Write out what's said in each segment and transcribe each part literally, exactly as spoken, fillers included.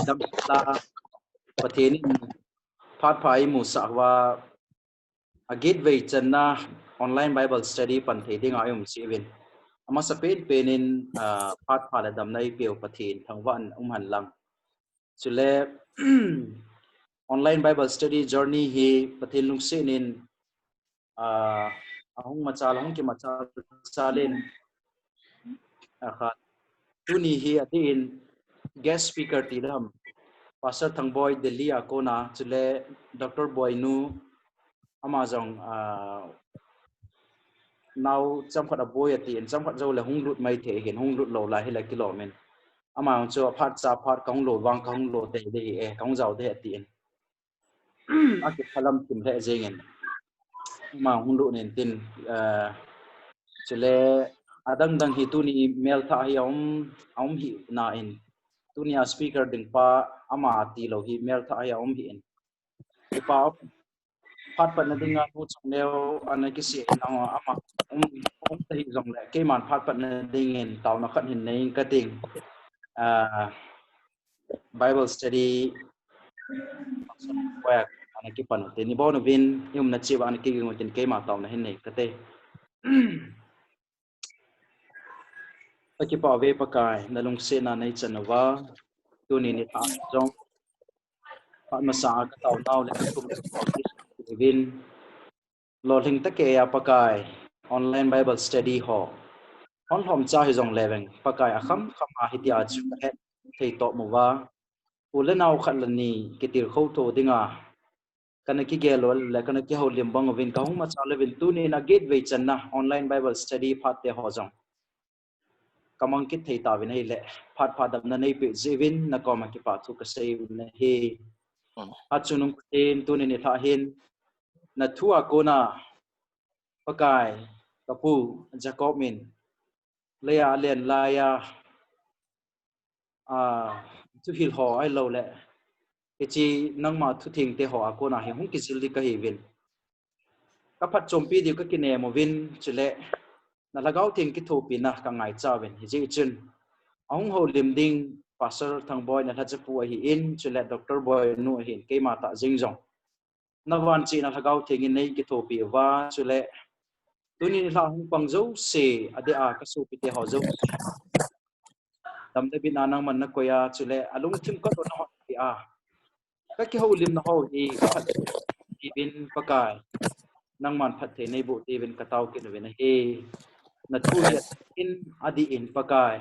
damsel a Pathen in phat pha eimusah uva, a gateway channa online Bible study pan thei dinga i um cheh uvin. Amasa penpen in, ah, phat pha le damna eipeu Pathen thangvah in um hen lang. Chule online Bible study journey hi Pathen lungset in, ah, ahung machal, ahung kimachal chal in, ah, kha, tuni hi adeh in guest speaker ti dam, Pastor Thangboi Delhi a kona, chule Doctor Boinu, ama jong, ah, nao chomkhat aboi ati in, chomkhat jou le hung lut mai thei hin, hung lut lou lai hile kilom in. Ama jong chu aphat cha phat kahung lo vang, kahung lo thei ding ahi e, kahung jao ding ahi ati in. Akiphalam thim lheh jeng in. Ama hung lut in tin, ah, chule adang dang hi tuni melthah hi aum, aum hi na in. Tuni a speaker ding pa ama tilou hi melthah hi aum hi in. Kipa, phat patna dinga nu Chongneo ana kisei in, ama um, um ta hih jongle keiman phat patna dingin taona khat hin nei inge kati. Ah, Bible study ana kipan u te, ni bon uvin, i umna cheh uva ana kiging u tin keima taona hin nei kate. Kakipah uve Pakai, nalungsetna neichan uva, tuni nilhah jong, phat masa a kataonau le kathum uvin, lolhing tah keiya Pakai, online Bible study ho hon lhomcha hijongle vang, Pakai, akham kham a hitia chu kahet thei toh uva, u le nao khat le ni kitilkhou to dinga kana kigel u le kana kihoulim bang uvin kahung machal uvin, tunin a gateway channa online Bible study phat te ho jong kamang kit thei tauvin ahile, phat pha damna neipeh jeh uvin nakoma kipathu kasei uvin ahi. Hatchungnung Pathen, tunin nilhah hin nathu a kona Pakai, kapu Jacob in leiya alen laiya, ah, thuhil ho ahilouleh hiche nangma thutheng te ho a kona hi hung kijil ding kahiuvin, kaphatchompi diu kakinem uvin, chule na Lhagao Theng kithopina kangaicha uvin, hijeh chun ahung houlim ding Pastor Thangboi nalhachapu ahin, chule Doctor Boinu ahin, keima tah jeng jong navanchihna Lhagao Theng in neikithopi uva, chule tuni nilhah hung pang jouse, adeh a kasopi te ho jouse, dam le bitna nangman nakoiya, chule alungthim kalhonna ho tia kakihoulimna ho hi phatthei uvin Pakai, nangman phatthei neiboh teuvin katao kit uvin ahi. Nathu hi in adih in Pakai,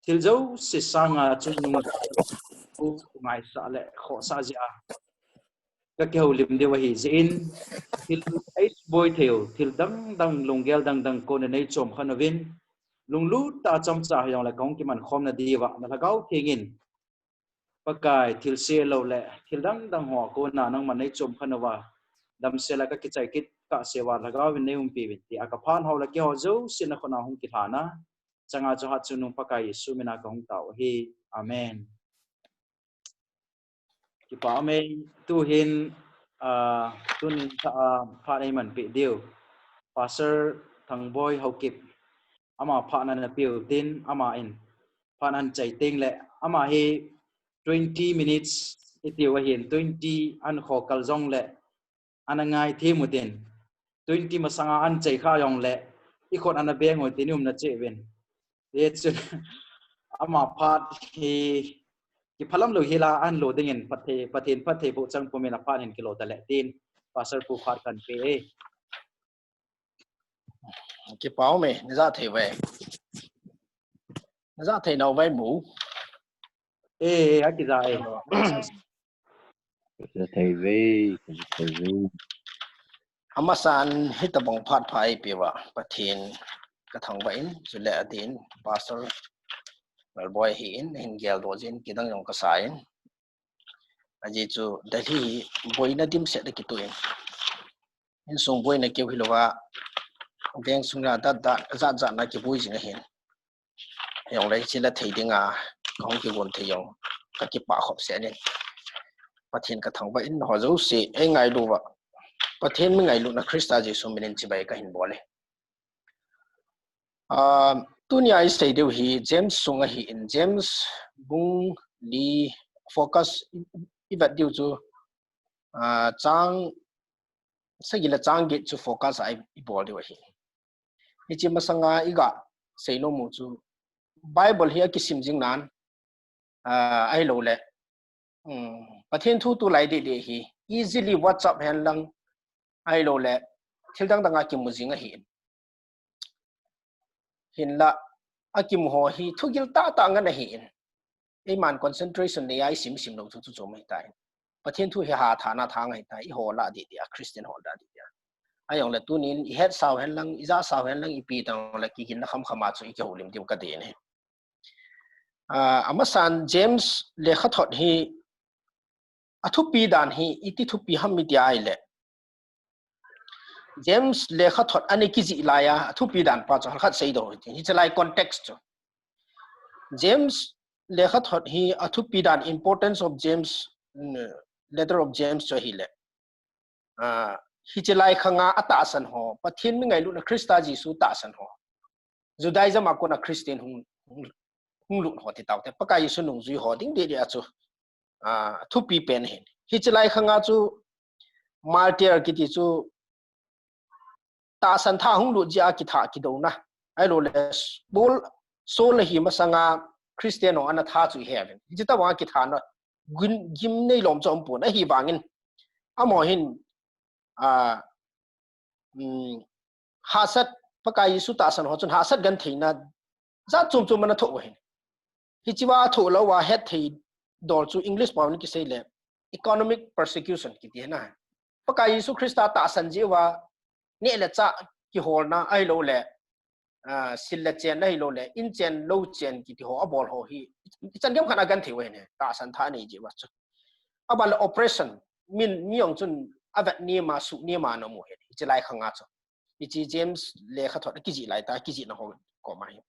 thil jouse sanga chungnung u ngaisah le khohsah jeh a kakihoulim diu ahi jeh in, thil eiboi theiu, thil dang dang, lunggel dang dang kona neichom khen uvin, lunglut tah a chomcha hijongle kahung kiman khomna diuva na Lhagao Theng in Pakai, thilse lou le thil dang dang ho a kona nangman neichom khen uva, damsel a kakichai kit kahseuva Lhagao in neiumpi uvin tia kaphan ho le keiho jouse nakhut a hung kilhana changa chu hatchungnung Pakai Jesu mina kahung tao ahi. Amen. Kipah ume, tuhin, ah, tunin, ah, phat eimanpeh diu Pastor Thangboi Haokip, ama phat ana peh u tin, ama in phat ahin chai tengle, ama hi twenty minutes itiu ahin, twenty ahin khokal jongle ana ngaithem u tin, twenty masanga ahin chai kha jongle ikhut ana beng u tin i umna cheh uvin. Hichun ama phat hi kiphalam lou hila ahin lo dingin, Pathen, Pathen phattheiboh chang pumin aphat hin kilo tale tin Pastor pu phat kahin pe e. Kipah ume, najah thei uve. Najah thei nau uve mu. E, e, akijah e. Kajah thei uve, kajah thei uve. Amasan hitabang phat pha eipeuva Pathen kathangvah in, chule adin Pastor Lalboi ahin, ahin geldoh jeh in kidang jong kasa in. Ajeh chu Delhi hi boina dimset a kitoh in, insung boina keu hilouva, veng sunga dat dat, jat jat na kiboi jing ahin. Hijongle hiche la thei dinga kahung kigon thei jong kakipah khop seh in, Pathen kathangvah in, ho jouse eingailuva, Pathen mi ngailutna Christa Jesu minin chibai kahin bol e. Ah, tunia isei diu hi James sung ahin, James bung li focus i, i vet diu chu, ah, chang sagi le chang get chu focus a i, i bol diu ahi. Hiche masanga i ga sei nom u chu Bible hi akisim jing nan, ah, ahilou le, um, Pathen thu tulai deh deh hi easily WhatsApp hen lang, ahilou le thil dang dang a kimu jing ahi. Hinla, akimu ho hi thugil tah tah ngen ahi in. Eiman concentration nei a i sim sim lou chu chu chu mai tai. Pathen thu hi ha tha na tha ngai tai, i ho lah deh deh a, Christian ho lah deh deh a. Ajong le tunin i het sau hen lang, i ja sau hen lang, ipi tang le kigin na kham kham a chu i kihoulim diu ka dei ne. Ah, amasan James lekhathot hi a thupi dan hi iti thupi ham i ti ahile, James lekhathot ana kijih lai a, a thupi dan pa chu halkhat sei doh u hite. Hiche lai context chu. James lekhathot hi a thupi dan, importance of James, mm, letter of James chu ahile, ah, hiche lai khanga atahsan ho, Pathen mi ngailutna Christa Jesu tahsan ho, Judaism a kona Christian hung, hung, hung lut ho ti tau te, Pakai Jesu nungjui ho ding deh deh a chu, ah, thupi pen ahin. Hiche lai khanga chu martyr kiti chu tahsan tha hung lut jeh a kitha kidouna. Ahilou le Paul, Saul hi masanga Christian ho ana tha chu i he uvin. Hiche tobang a kithana gim, gim nei lom chu um pon, ahivangin amaho hin, ah, um, hahsat, Pakai Jesu tahsan ho chun hahsat gentheina jat chom chom ana thoh u ahin. Hiche va thoh lou a het thei dol chu English pao in kisei le economic persecution kiti ahi na. Pakai Jesu Christa tahsan jeh uva neh le chah kiholna ahilou le, ah, sil le chenna ahilou le, in chen lou chen kiti ho abol ho hi, i chan gei khat a genthei u ahi ne, tahsan tha anei jeh uva chu. Aban le oppression, min, mi jong chun avet ni ma, suh ni ma na mu ahi, hiche lai khanga chu. Hiche James lekhathot akijih lai tah, akijihna ho koma hi.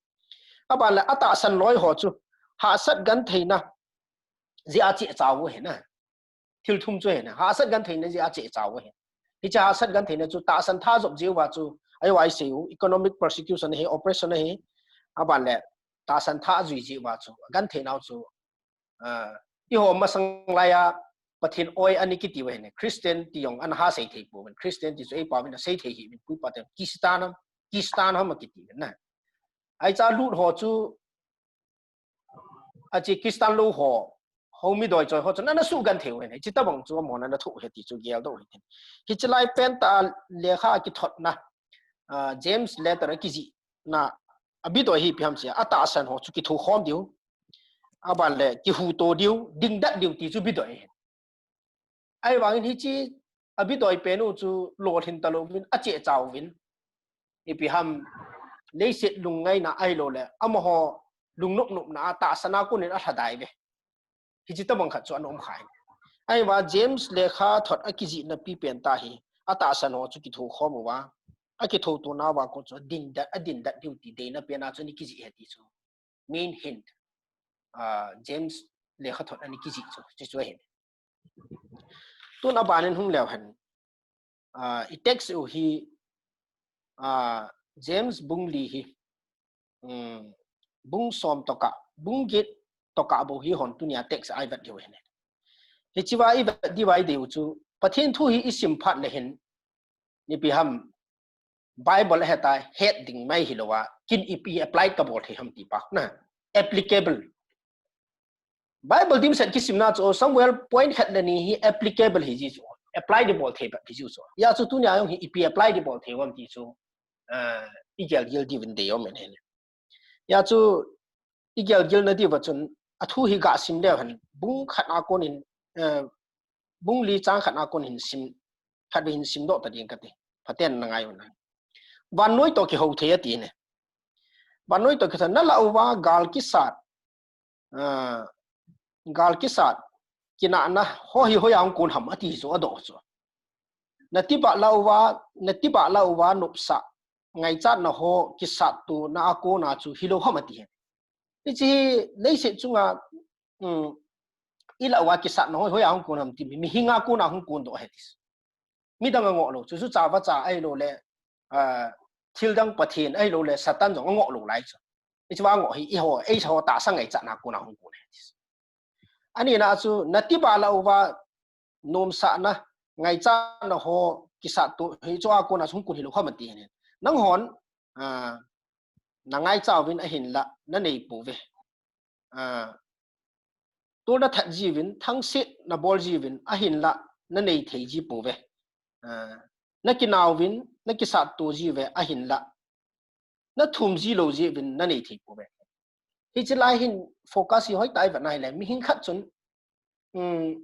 Aban le atahsan loi ho chu, hahsat gentheina jeh a cheh chau u ahi na. Thil thum chu ahi na, hahsat gentheina jeh a cheh chau u ahi. Hiche hahsat gentheina chu tahsan tha jop jeh uva chu, ahivang i sei u, economic persecution ahi, oppression ahi, aban le tahsan tha jui jeh uva chu, gentheinau chu, ah, eiho masang lai a Pathen oi ana kiti u ahi ne, Christian ti jong ana ha sei thei pouvin, Christian ti chu eipao vin asei thei hih uvin, puipa te, Christian ham, Christian ham akiti uvin na. Ahi cha lut ho chu, ache Christian lou ho, ho mi doi choi ho chu, ana suh genthei u ahi ne. Hiche tobang chu amahon ana thoh u ahi ti chu gel doh u hite. Hiche lai pen tah a lekha kithotna, ah, James letter akijihna, abi doi hi ipi ham tia, atahsan ho chu kitho khom diu, aban le kihuto diu, dingdet diu ti chu abi doi ahi. Ahivangin hiche abi doi pen u chu lolhin talou vin, acheh chau vin. Ipi ham, leiset lungngaina ahilou le, amaho lungnop nopna a tahsan a kon in alhadai uve. Hiche tobang khat chu ana um kha ahi. Ahivang James lekhathot akijihna pi pen tah hi, atahsan ho chu kitho khom uva, akitho tona uva kon chu dingdet, adingdet diu ti deina pen a chu ana kijih ahi ti chu main hint, ah, James lekhathot ana kijih chu, chu chu ahi. Tun aban in hung leu hen, ah, i text u hi, ah, James bung li hi, um, bung som tokah, bung get tokah bou hi hon tunia text a i vet diu ahi ne. Hiche va i vet diu va i dei u chu, Pathen thu hi i sim phat le hin, ipi ham, Bible a heta het ding mai hilou a, ken ipi apply kabol thei ham ti pa na. Applicable. Bible dimset kisimna chu, Samuel, point khat le ni hi applicable hi ji chu, apply ding bol thei bep hi ji chu. Hijeh chun tunia jong hi ipi apply ding bol thei u ham ti chu, ah, i gel gel diuvin dei um in ahi. Hijeh chun i gel gelna diuva chun, athu hi ga sim leu hen, bung khat a kon in, eh, bung li chang khat a kon hin sim, khat vei hin sim doh ta ding kati. Phaten na ngai u hen. Vannoi toh kihou thei ati ne. Vannoi toh kihou thei, na lah uva gal kisat, ah, gal kisat, kinahna ho hi hoiya hung kon ham ati chu adoh chu. Na tibah lah uva, na tibah lah uva nopsah, ngaichatna ho kisat tona a kona chu hilou ham ati ahi. Hiche hi leiset chunga, um, i lah uva kisatna ho hi hoiya hung kon ham ti, mi, mihinga kona hung kon doh ahi ti. Midang angoh lou chu, chu chava cha ahilou le, ah, thil dang Pathen ahilou le Satan jong angoh lou lai chu. Hiche va ngoh hi, eiho, eiho tahsa ngaichatna kona hung kon ahi ti. Anina chu, na tiba la uva, nomsahna, ngaichatna ho, kisat to, hichu a kona chu hung kun hilou ham ati hin. Nanghon, ah, na ngaicha uvin ahinla, na nei pouve. Ah, tol na that jiuvin, thangsit na bol jiuvin, ahinla, na nei thei ji pouve. Ah, na kinau vin, na kisat to jiuve, ahinla, na thum ji lou jiuvin, na nei thei pouve. Hichi lai hin focus hi hoitah a i vet na hile, mihing khat chun, um,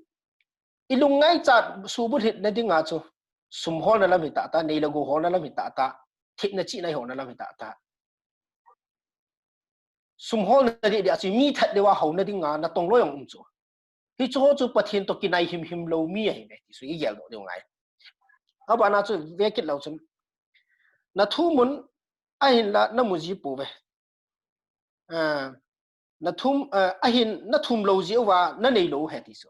i lung ngaichat subulhit na dinga chu, sum holna lam hi tah tah, nei le gou holna lam hi tah tah, thepna chihna i holna lam hi tah tah. Sum holna deh deh a chu, mi that deuva houna dinga, na tong loi jong um chu. Hichu ho chu Pathen to kinai himhim lou mi ahi ve, ti chu i geldoh diu ngai. Abana chu ve kit lou chun, na thum un, ahinla na mu ji pouve. Ah, na thum, ah, ahin na thum lou jiuva, na nei lou u ahi ti chu.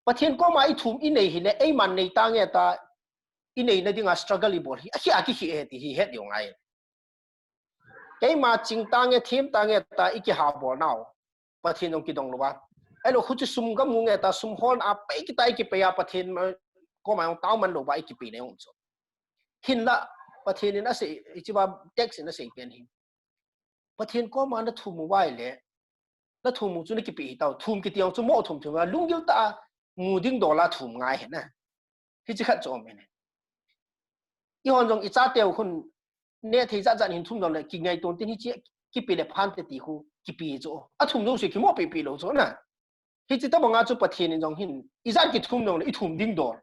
Pathen koma i thum i nei hile, eiman nei tange ta, i neina dinga struggle i bol hi, ahi a kihi ahi ti hi het diu ngai. Keima ching tange, them tange ta, i kiha bol nau. Pathen jong kidong louva. Ahilou, huchi sum gam nge ta, sum holna a pei kita i kipei a Pathen ma, koma jong tao man louva i kipei na jong chu. Hinla, Pathen in asei, hichea text in asei pen hi. Pathen koma na thum uva ile, na thum u chu na kipeh hi tao, thum kiti jong chu mo thum thum a, lunggil tah a mu ding dol a thum ngai ahi na. Hichi khat chu um ahi. I hon jong i chateu khun neh thei jat jat hin thum jongle, kingaito tin hichi kipe le phante ti khu, kipe chu. A thum jouse kimo pepe lou chu na. Hichi tobanga chu Pathen in jong hin, ijat kithum jongle, i thum ding dol.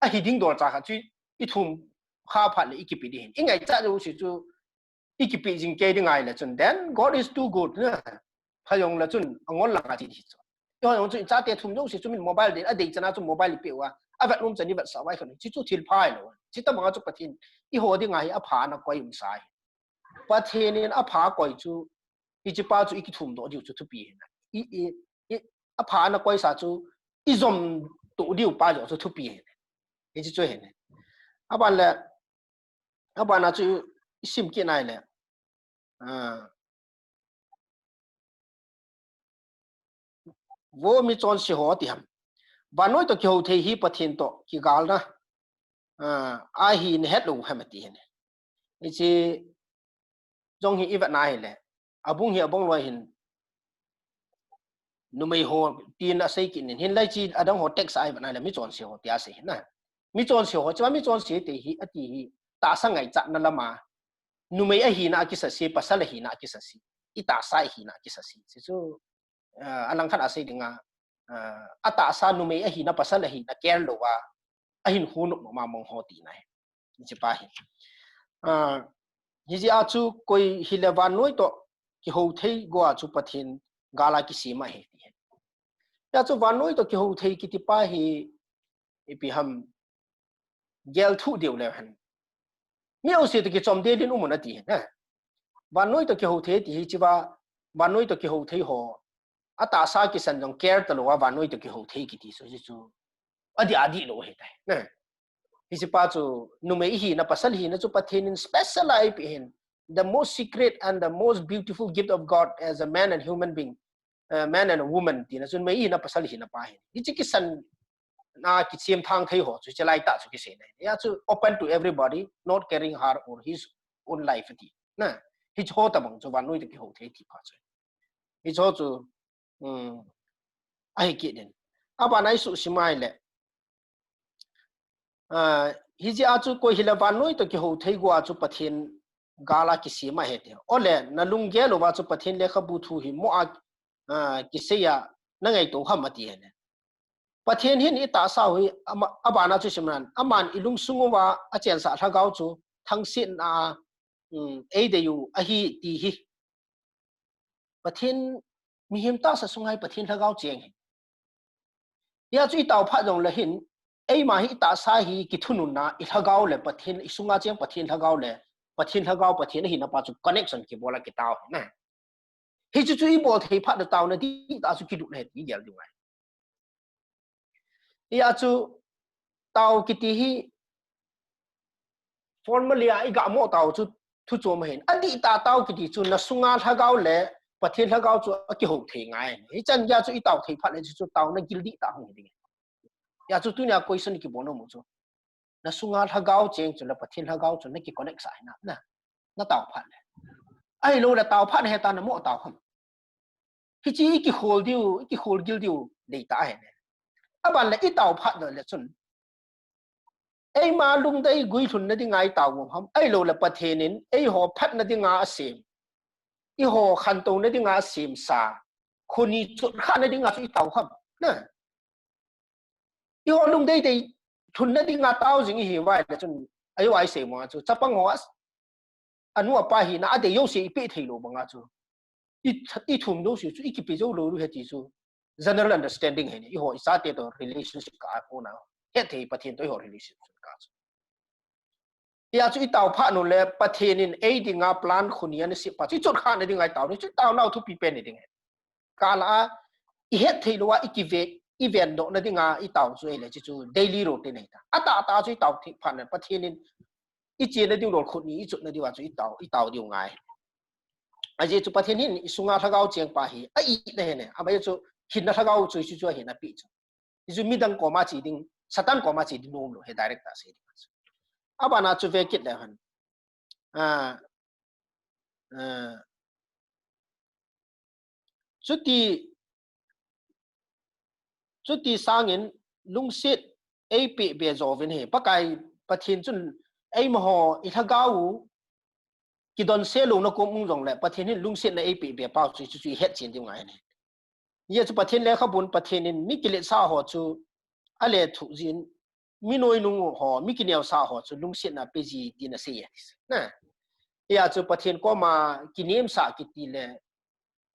Ahi ding dol cha khat chu, i thum kha phat le i kipe ding ahi. I ngaichat jouse chu, i kipe jing kei ding ahile chun, then God is too good, na. Pha jongle chun, angol lang a ti ding chu. I hon jong chu, i chate thum jouse chu min mobile din, adei chan a chu mobile i peh uva, avet nom chan i vetsah uva ahi khan, hichi chu thil pha hilou. Hichi tobanga chu Pathen, i ho dinga hi apha na koi um sa ahi. Pathen in apha koi chu, hichi pa chu i kithum doh diu chu thupi ahi na. I, i, i, apha na koi sa chu, i jom to diu pa joh chu thupi ahi na. Hichi chu ahi na. Aban le, abana chu i sim kit na ile. Ah. Vo michonse ho ti ham. Vannoi to kihou thei hi Pathen to kigalna, ah, ahi na het lou ham ati ahi. Hichi jong hi i vet na hile, abung hi abung loi hin, numei ho tin asei kit in, hinlai chi adang ho text a i vet na hile, michonse ho ti asei ahi na. Michonse ho, hichea michonse ti hi, ati hi, tahsa ngaichatna lama, numei ahina a kisase, pasal ahina a kisase, i tahsa ahina a kisase. Hichu, ah, alang khat a sei dinga, ah, atahsa numei ahina, pasal ahina care louva, ahin khu nop ma mong ho tina ahi. Hichi pa hi. Ah, hijeh a chu koi hile vannoi to kihou thei go a chu Pathen gal a kisem ahi ti ahi. Hijeh a chu vannoi to kihou thei kiti pa hi, ipi ham, gel thuh diu le hen. Mi jouse to kichom del in um un ati hen, ha. Vannoi to kihou thei ti hi hichea, vannoi to kihou thei ho, atahsa kisan jong care talouva vannoi to kihou thei kiti chu, chu adih adih lou ahi tai, na. Hichi pa chu, numei ihina, pasal ihina chu Pathen in special a eipeh ahin. The most secret and the most beautiful gift of God as a man and human being, uh, man and a woman, tina chu numei ihina, pasal ihina pa ahi. Hichi kisan na kisem thang thei ho chu, hichi lai tah chu kisei na. Hijeh a chu open to everybody, not caring her or his own life ti. Na, hichi ho tobang chu vannoi to kihou thei ti pa chu. Hichi ho chu, um, ahi kit in. Abana i suhsim a ile. Ah, hijeh a chu koi hile vannoi to kihou thei go a chu Pathen gal a kisem ahi ti. Ole, na lunggel uva chu Pathen lekhabu thu hi mo a, ah, kisei a na ngaito ham ati ahi. Pathen hin i tahsa u hi, ama, abana chu sim nan, aman i lungsung uva achensah lhagao chu, thangsetna, um, eidei u ahi ti hi. Pathen, mihem tahsa sunga hi Pathen lhagao cheng ahi. Hijeh a chu i tao phat jongle hin, eima hi i tahsa hi kithununna, i lhagao le Pathen, i sunga cheng Pathen lhagao le, Pathen lhagao, Pathen ahina pa chu connection kibol a kitao ahi na. Hichu chu i bol thei phat le taona dihtah chu kilut ahi ti gel diu ngai. Hijeh a chu tao kiti hi formally a i gamo tao chu thu chom ahin. Adihtah tao kiti chu na sunga lhagao le Pathen Lhagao chu akihou thei ngai. Hichan gei a chu itao thei phat le chu taona gildi tah hung hi ding. Hia chu tunia question kibol nom u chu. Nasunga Lhagao cheng chu le Pathen Lhagao chu naki connect sah hinam na. Natao phat le. Ahilou le tao phat nahet a namo tao ham. Hiche ikikhol diu, ikikhol gil diu, deitah ahi ne. Aban le itao phat le chun. Eima lungdei guilhunna dinga itao u ham. Ahilou le Pathen in, eiho phatna dinga asem. Eiho khantouna dinga asemsa. Khoni chotkhahna dinga chu itao ham. Na. Eiho lungdei dei lhunna dinga tao jing ihi uva le chun. Ajo ahi sei mo chu. Chapang ho a. Anu apa hina adei jouse ipe thei lou banga chu. I, ithum jouse chu ikipe jou lou u ahi ti chu. General understanding ahi ne. Eiho ichate to relationship kah a kona. Hetthei Pathen to eiho relationship kah chu. Hia chu itao phat u le Pathen in ei dinga plan khoni ana sep pa chu ichotkhahna dinga itao u chu taona thupi pen hi ding ahi. Kah la a ihet thei lou a ikive, ivendohna dinga itao chu ahile chu daily routine ahi ta. Atahtah chu itao thei phat le Pathen in ichena diu lol khoni ichotna diu a chu itao, itao diu ngai. Ajeh chu Pathen hin isunga Lhagao cheng pa hi a-itna ahi ne. Ama chu hinna Lhagao chu chu chu ahi napi chu. Hichu midang koma che ding, Satan koma che ding nom lou ahi direct a sei ding. Abana chu ve kit le hen. A, a, chuti, chuti sangin lungset eipeh be jouvin ahi. Pakai Pathen chun eimaho ilhagao u kidonse louna kom um jongle Pathen hin lungsetna eipeh be pau chu chu chu ihet chen diu ngai ahi. Hia chu Pathen lekhabun Pathen in mi kiletsah ho chu alethuh jin, mi noinung ho, mi kineosah ho chu lungsetna pe ji tin asei ahi. Na. Hia chu Pathen koma kinemsah kiti le,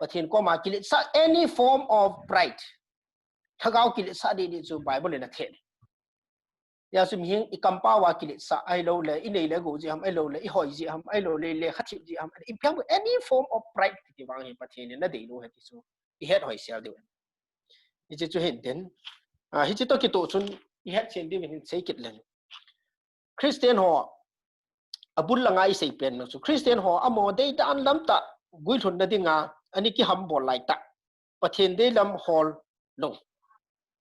Pathen koma kiletsah any form of pride. Lhagao kiletsah ding ding chu Bible in athe. Hia chu mihem i kampau a kiletsah ahilou le, inei le gou jeh ham ahilou le, ihoi jeh ham ahilou le, lekha thip jeh ham, ipi ham any form of pride kiti vang hi Pathen in adei lou ahi ti chu ihet hoi sel diu. Hiche chu hin tin. A, hiche toh kitoh chun ihet chen diu hin sei kit leng. Christian ho, abul langa isei pen u chu. Christian ho, amaho deidan lamtah, guilhunna dinga, ana kihambol lai tah. Pathen deilam hol lou.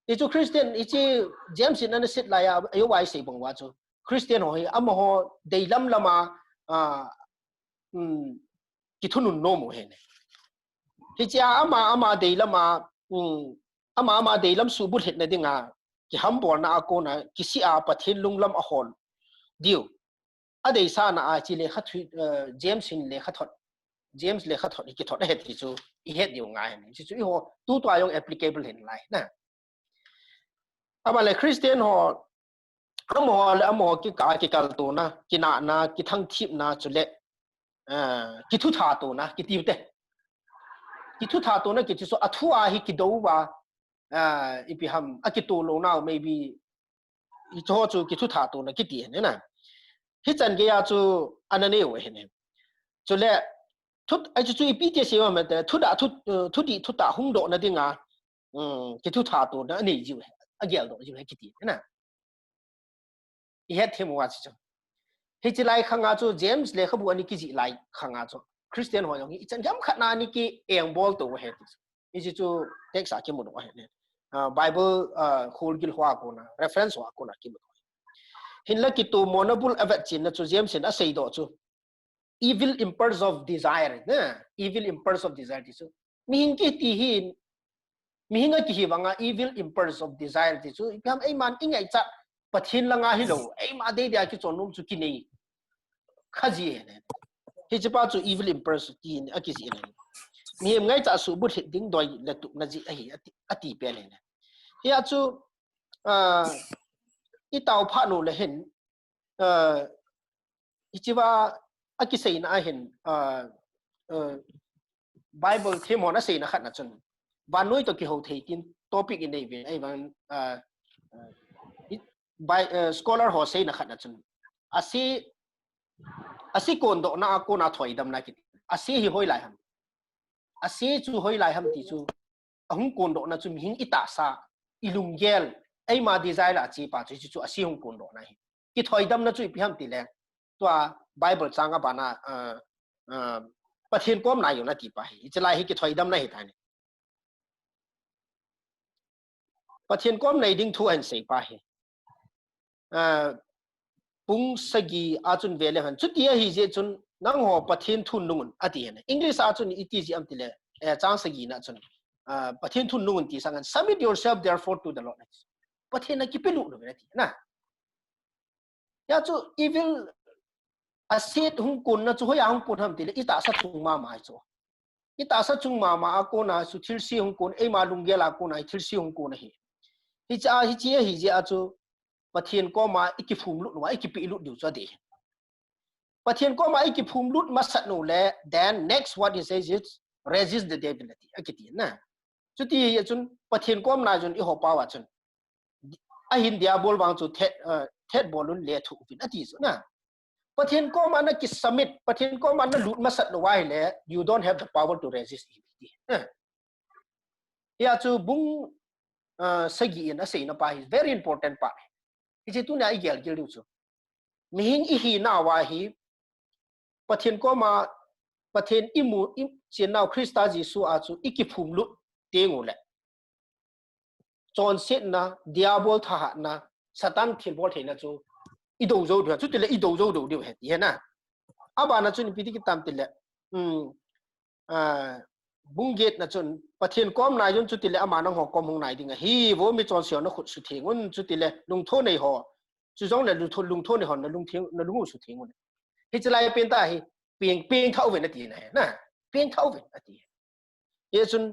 Hichu Christian, hiche James in ana set lai a, ajo ahi sei bang uva chu. Christian ho hi, amaho deilam lama, a, um, kithunun nom u ahi ne. Hiche a ama, ama deilam a, um, ama, ama deilam suhbulhitna dinga, kihambolna a kona, kisih a Pathen lunglam ahol diu. Adeisahna a chu lekha thu, eh, James in lekhathot, James lekhathot hi kithot ahi ti chu ihet diu ngai ahi. Chu chu eiho tutua jong applicable ahi nalai na. Ama le Christian ho, amaho le amaho kikah a kikaltona, kinahna, kithangthipna chule, eh, kithuthatona kiti u te. Kithuthatona kiti chu athu a hi kidou uva, eh, ipi ham, akitoh louna u maybe hicho chu kithuthatona kiti ahi na. Hichan gei a chu ana nei u ahi ne. Chule, thut, ahi chu chu ipi ti asei u ham itile, thudah, thu, eh, thudih thutah hungdohna dinga, um, kithuthatona anei jiu ahi, ageldoh jiu ahi kiti ahi na. Ihet them uva chu chu. Hiche lai khanga chu James lekhabu ana kijih lai khanga chu Christian ho jong hi ichan gei ham khat na ana kiengbol to u ahi ti chu. Hiche chu text a kimu doh ahi ne. Ah, Bible, ah, kholgil hoa kona, reference hoa kona kimu doh. Hinla kitomona bul avetchenna chu James in aseidoh chu. Evil impulse of desire, na? Evil impulse of desire ti chu. Mihing kiti hi, mihing akihi vanga evil impulse of desire ti chu. Ipi ham eiman ingaichat Pathen langa hilou, eima deidei a kichon nom chu kinei kha ji ahi ne. Hiche pa chu evil impulse ti in akijih ahi ne. Mihem ngaichat suhbulhit ding doi le tupna jeh ahi ati, ati pen ahi ne. Hia chu, ah, itao phat u le hin, ah, hichea akiseina ahin, ah, ah, Bible them hon aseina khatna chun, vannoi toh kihou thei tin topic inei uvin, ahivang, ah, ah, i, Bi-, ah, scholar ho seina khatna chun, ase, ase kondohna a kona thoidamna kiti. Ase hi hoilai ham. Ase chu hoilai ham ti chu, ahung kondohna chu mihing itahsa, ilunggel, eima desire a chepa chu, chu, chu ase hung kondohna ahi. Kithoidamna chu ipi ham tile, tua Bible chang abana, ah, ah, Pathen kom nai un ati pa hi. Hiche lai hi kithoidamna hi tani. Pathen kom nai ding thu ahin sei pa hi. Ah, pung sagi a chun ve le hen. Chuti ahi jeh chun nangho Pathen thu nung un ati hen. English a chun iti ji am tile, eh, chang sagi na chun, ah, Pathen thu nung un ti sang hen. "Submit yourself therefore to the Lord." Pathen a kipelut un ati na. Hia chu evil a set hung kon na chu hoiya hung kon ham tile, i tahsa chung mama chu. I tahsa chung mama a kona chu thilse hung kon, eima lunggel a kona thilse hung kon ahi. Hiche a, hiche ahi jeh a chu Pathen koma i kiphum lut uva, i kipelut diu chu adei. Pathen koma i kiphum lut masat u le, then next what he says is, "Resist the devil," ati, akiti na. Chuti hi chun Pathen kom nai un i ho pau a chun. Ahin Diabol vang chu thet, uh, thet bol un lethuh uvin ati chu na. Pathen koma na kisubmit, Pathen koma na lut masat lou ahile, you don't have the power to resist him. Ati. Eh. Hia chu bung, uh, sagi in aseina pa hi very important pa. Hiche tunia i gel gel diu chu. Mihem i hina uva hi, Pathen koma, Pathen i mu, i chennau Christa Jesu a chu i kiphum lut teng u le. Chonsetna, Diabol thahatna, Satan thilbol theina chu i do jou diu, chutile i do jou diu ahi, ti hi na. Abana chun ipi ti kitam tile, um, ah, bung get na chun, Pathen kom nai un chutile ama nangho kom hung nai ding ahi, vo michonse ho nakhut sutheng un chutile, lungthou nei ho. Chujongle lungthou, lungthou nei ho nalung theng, nalung u sutheng un. Hiche lai pen tah hi, peng, pengthah uvin ati na hi, na. Pengthah uvin ati. Hichun,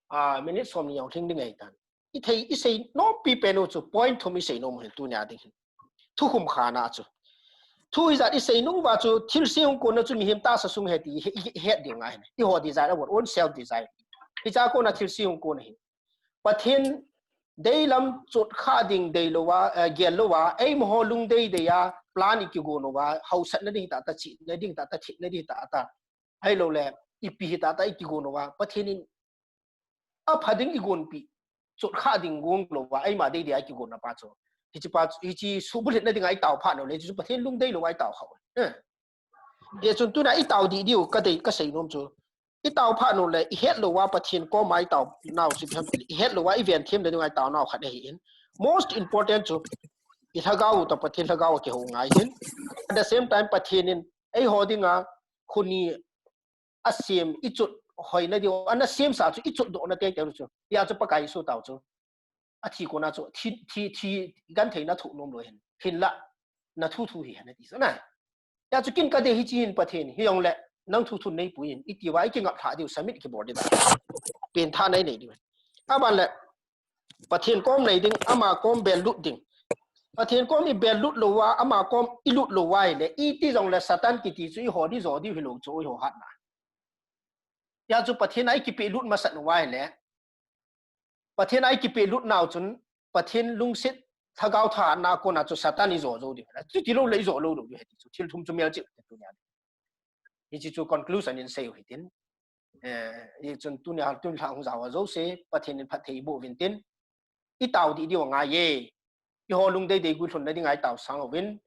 ah, minute som ni jong lhing ding ahitan. I thei, i seinom pipen u chu point thum i seinom u hi tunia ding hin. Thukhum khana chu. Thu ijat i seinung uva chu thilse hung konna chu mihem tahsa sung ahi ti i, i, i het diu ngai ahi. I ho desire, our own self desire. Hiche a kona thilse hung kon ahi. Pathen deilam chotkhah ding deilouva, eh, gellouva, eimaho lungdei dei a plan i kigon uva, hausatna ding tah tah, chihna ding tah tah, thina ding tah tah. Ahilouleh, ipi hi tah tah i kigon uva, Pathen in apha ding i gonpi, chotkhah ding gon louva, eima dei dei a i kigonna pa chu. Hiche pa chu, hiche subulhitna dinga i tao phat u le, hiche chu Pathen lungdei louva i tao khah u. Eh. Hichun tuna i tao dih diu, ka dei, ka seinom chu. I tao phat u le, i het louva Pathen koma i tao nau chu ipi ham tile, i het louva i ven themna dinga i tao nau khat ahi in. Most important chu, i lhagao u toh Pathen lhagao a kihou ngai hin. At the same time, Pathen in eiho dinga khoni asem, i chot hoina diu, ana semsa chu i chotdohna teng teng chu. Hia chu Pakai Jesu tao chu. Athi kona chu, thi, thi, thi, gentheina thoh nom lou hin. Hinlah, na thu thu hihen ati chu na. Hia chu kin ka dei hiche hin Pathen, hijongle, nang thu thun neipui in, i tiuva, i kingap lhah diu, submit kibol diu. Pengthah nei nei diu. Aban le, Pathen kom nei ding, ama kom bel lut ding. Pathen kom i bel lut louva, ama kom i lut louva ahile, iti jongle Satan kiti chu i ho ding jo diu hilou chu i ho hatna. Hia chu Pathen a i kipelut masat uva ahile, Pathen a i kipelut nau chun, Pathen lungset lhagao thahatna kona chu Satan i jo jou diu. Chuti lou le i jo lou lou diu ahi ti chu. Thil thum chu melchih u hite tunia. Hiche chu conclusion in sei u hitin. Eh, hichun tunia, tuni lha hung jao a jouse, Pathen in phatthei boh uvin tin. I tao dih diu angai e. Eiho lungdei dei guilhunna dinga i tao sang uvin.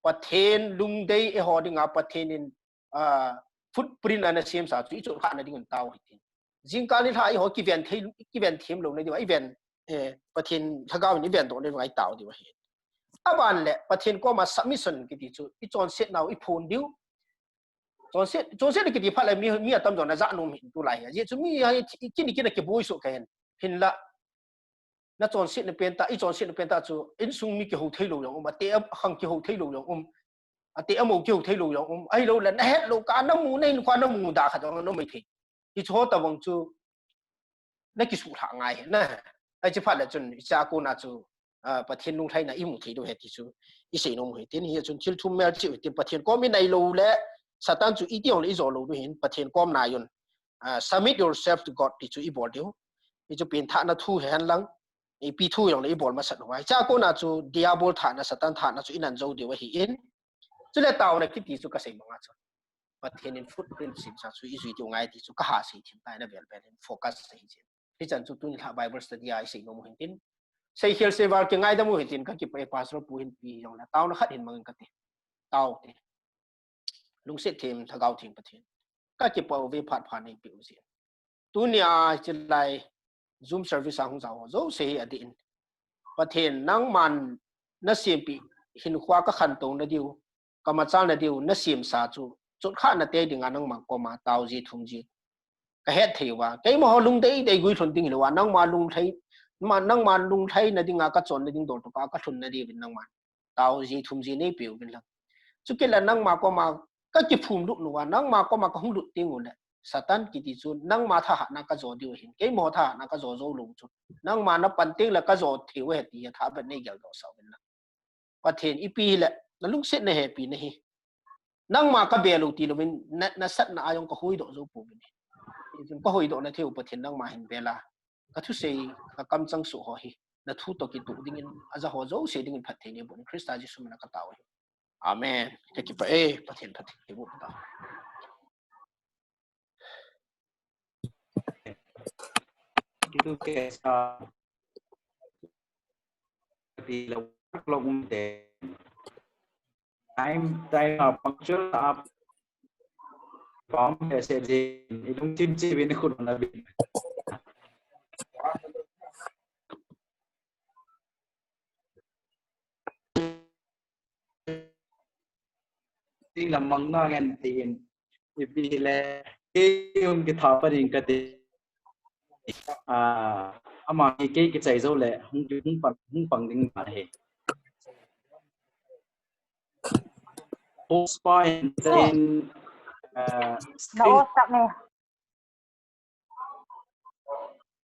Pathen lungdei eiho dinga Pathen in, ah, footprint ana semsa chu i chotkhahna ding in tao u hitin. Jingkah nilhah eiho kiven thei, kiven them louna diuva, i ven, eh, Pathen lhagao in i vendohna dinga i tao diu ahi. Aban le, Pathen koma submission kiti chu, i chonsetnau i phon diu. Chonset, chonsetna kiti phat le mi, mi atamjo na ja nom hin tulai hi. Ajeh chu mi hi, kin, kin a kiboi soh kahin. Hinlah. Na chonsetna pen tah, i chonsetna pen tah chu, insung mi kihou thei lou jong um, ate a khang kihou thei lou jong um, ate a mou kihou thei lou jong um, ahilouleh, na het lou kah, na mu, na hinkho a na mu da khat jong ana um mai thei. Hiche ho tobang chu, na kisuhlhah ngai ahi, na. Hiche phat le chun, hiche a kona chu, ah, Pathen lunglhaina i mu thei diu ahi ti chu, i seinom u hitin, hichun thil thum melchih u hitin, Pathen kom i nai lou le, Satan chu iti jongle i jo lou diu hin, Pathen kom nai un. Ah, submit yourself to God ti chu i bol diu. Hichu pengthahna thu hihen lang, ipi thu jongle i bol masat uva. Hiche a kona chu Diabol thahatna, Satan thahatna chu i nan jou diu ahi in. Chule taona kiti chu ka sei banga chu, Pathen in footprint semsa chu i jui diu ngai ti chu ka ha sei thim tai, na vel vel in focus sei thim. Hichan chu tuni lha Bible study a i seinom u hitin. Seikhel seival kingaidam u hitin, ka kipah e, Pastor Pu Hinpi hijongle. Taona khat hin mangin kati. Tao te. Lungset them, Lhagao Theng Pathen. kakipah uve, phat pha neipeh uvin. Tunia chilai Zoom service a hung jao ho jouse hi adih in, Pathen nangman nasempeh hinkho a kakhantou nadiu, kamachal nadiu nasemsa chu, chotkhah nate dinga nangma koma taoji thumji kahet thei uva, keima ho lungdei dei guilhun ding hilouva, nangma lunglhai, ma, nangma lunglhaina dinga kachonna ding dol tah a kalhun nadiuvin nangman taoji thumji neipeh uvin lang. Chukit le nangma koma kakiphum lut uva, nangma koma kahung lut teng uleh, Satan kiti chu nangma thahatna kajo diu ahin, keima thahatna kajo jou lou chu, nangma napan teng le kajo thei uve ti hi thahat neigel doh sah uvin lang. Pathen ipi hile, nalungsetna hepi nahi. Nangma kabel u tilouvin, na, nasatna a jong kahuhdoh jou pouvin. Hichun kahuhdoh na thei u Pathen nangma hin bel a, kathusei, kakamchang soh ho hi nathu toh kitoh dingin, aja ho jouse dingin phatthei neiboh in Christa Jesu mina katao ahi. Amen. Kakipah e, Pathen phatthei boh ta. Kitu ke sa ti la clock um te. Time, time a punctual a pam message ilung tim chi bin khun na bin. Ting lamang na ngen tin, ipi le, kei um kitha pa ding kati. Ah, ama hi kei kichai jou le, hung, hung pang, hung pang ding ma he. Host pa in, in, ah, screen.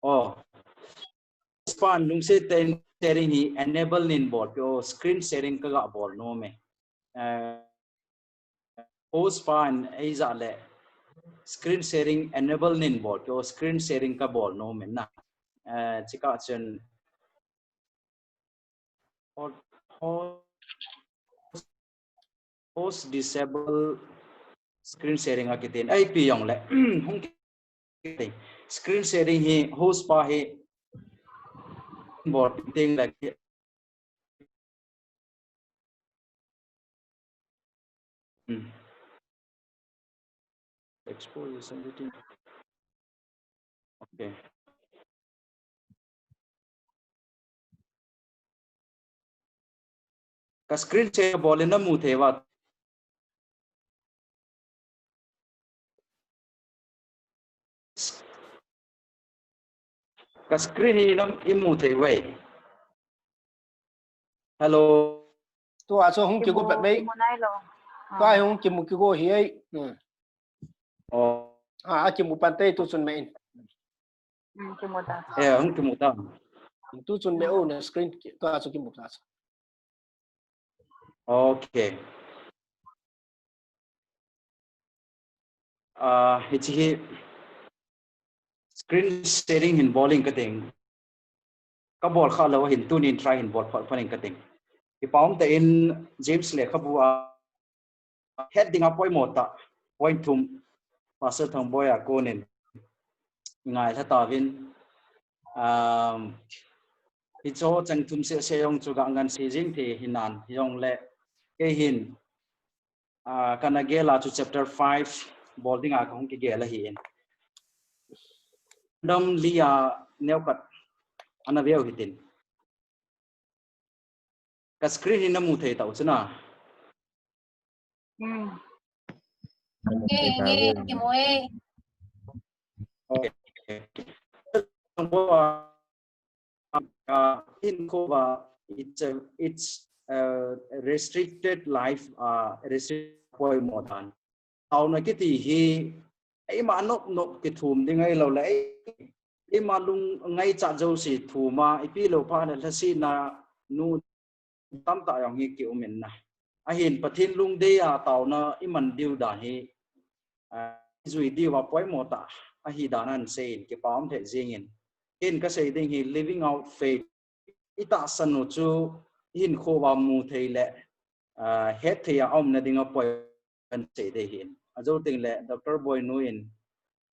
Oh. Span lungset in sharing hi enable nin bol peh o, screen sharing kaga bol nom e. Eh, host pan eija le screen sharing enable nin bol peh o, screen sharing kabol nom e na. Eh, chika chun Ho-, ho-, host disable screen sharing akitin. Ai pi jong le. Hung kitin. Screen sharing hi host pa hi bol ting le. Hmm. Expose something. Okay. Ka screen share bol le namu thei uva. Ka screen hi nam imu thei uve. Hello. Tua chu hung kigo pet mai. Tua hung kimu kigo hi ai. Hmm. Oh. Ah, akimu pan te tu chun mai in. Hmm, kimu ta. Eh, hung kimu ta. Tu chun mai o na screen tua chu kimu ta. Okay. Ah, hichi hi screen sharing hin bol ing kating. Kabol kha lou hin tunin try hin bol phot phot ing kating. Kipa um tah in James lekhabu a het ding a poimo tah point thum Pastor Thangboi a konin ngai lha tauvin, um, hicho chang thum seh seh jong chu ga ngan sei jing thei hinan hijongle kei hin, ah, kana gel a chu chapter five bol dinga kahung kigel ahi in. Dam li a neo khat ana veu hitin. Ka screen hi namu thei tau chuna. Hmm. Nge, nge, kimu e. Okay. Uh, in Kova, it's a, it's a restricted life, uh, restricted poimo dan. Taona kiti hi, eima nop nop kithum ding ahilou le, eima lung ngaichat jouse thum a, ipi lou phat le lhasetna nu tamtah jong hi kium in na. Ahin Pathen lungdei a taona iman diu dan hi, ah, jui diu a poimo tah ahi dan ahin sei in kipa um thei jing in. Ken kasei ding hi living out faith. Itahsan u chu ihinkho uva mu thei le, ah, het thei a um na ding a poi kan sei ding ahin. Ajo teng le Doctor Boinu in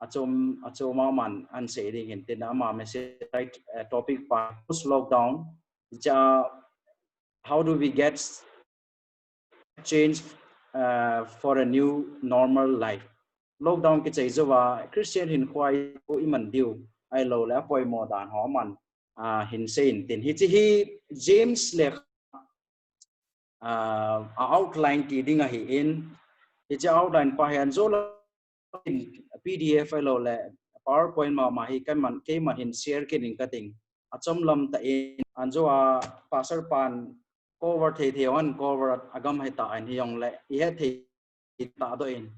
achom, achom a man ahin sei ding ahin tin ama message, eh, topic pa post lockdown. Ja, how do we get change, uh, for a new normal life. lockdown kichai jouva Christian hinkhoa iman diu ahilou le apoimo dan ho aman, ah, hin seiyin tin. Hiche hi James le, ah, a outline ti ding ahin, hiche outline pa hi anjo la P D F ahilou le PowerPoint mama hi keiman, keiman hin share kit ing kating. Achom lam tah in anjo a Pastor pan cover thei thei hon cover agam hita in hijongle ihet thei tah doh in,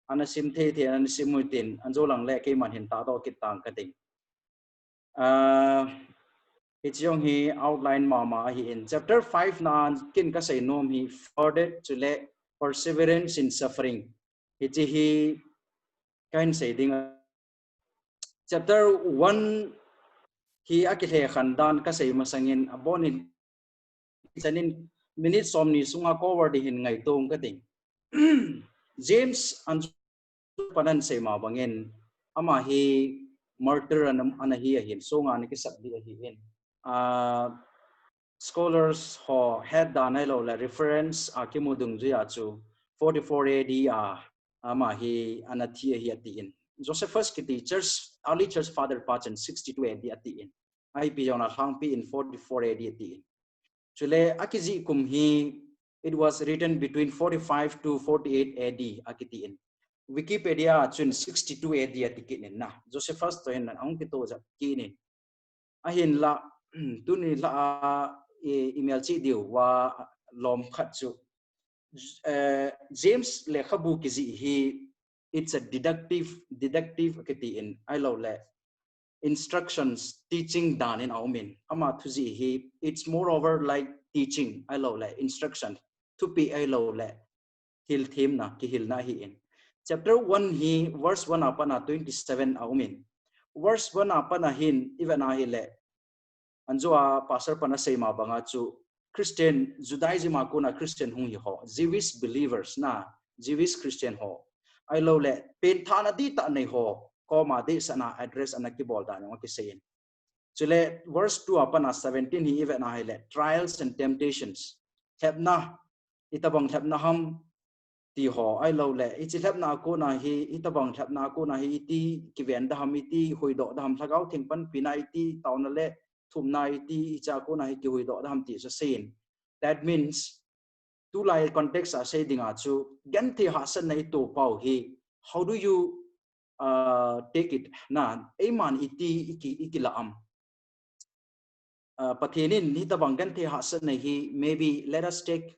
ana sim thei thei ana sim u tin anjo lang le keiman hin tahdoh kit tang kating. Ah, hiche jong hi outline mama ahin, chapter five na kin kasei nom hi, for that chule perseverance in suffering. Hiche hi kahin sei ding a. Chapter one hi akilhekhen dan kasei masangin abonin chanin minute somni sunga cover ding hin ngaito kating. James anjo pan ana sei ma bangin ama hi martyr ana, ana hi ahin, sunga ana kisat ding ahin. Ah, scholars ho het dan ahilou le reference a kimu dungjuia chu forty-four A D a ama hi ana thi ahi atin. Josephus kiti church, early church father pa chun sixty-two A D atin. Ipi jong na lhangpi in forty-four A D atin. Chule akijih kum hi, it was written between forty-five to forty-eight A D akitin. Wikipedia chun sixty-two A D ati kit in na. Josephus toh hin ahung kitoh jep kit in. Ahinla, tuni la a, i, i melchih diu va lom khat chu, eh, James lekhabu kijih hi, it's a deductive, deductive kiti in, ahilou le instructions, teaching dan in aumin. Ama thujih hi, it's moreover like teaching, ahilou le instruction, thupeh ahilou le hilthemna, kihilna ahin. Chapter one hi verse one a pat a twenty-seven aumin. Verse one a pat a hin ivet na hile, anjo a pastor pan asei ma banga chu Christian, Judaism a kona Christian hung hi ho, Jewish believers na, Jewish Christian ho, ahilou le penthahna dihtah nei ho koma deisahna address ana kibol dan jong akisei in. Chule verse two a pat a seventeen hi ivet na hile, trials and temptations. Lhepna, itobang lhepna ham ti ho, ahilou le hiche lhepna a kona hi, itobang lhepna a kona hi iti kiven da ham, iti huhdoh da ham, Lhagao Theng panpina iti taona le thumna iti, hiche a kona hi kihuhdoh da ham ti chu asei in. That means, tulai context a sei dinga chu, genthei hahsatna itoh pau hi, how do you, uh, take it? Na, eiman iti iki, ikilah am? Uh, Pathen in hitobang genthei hahsatna hi, maybe let us take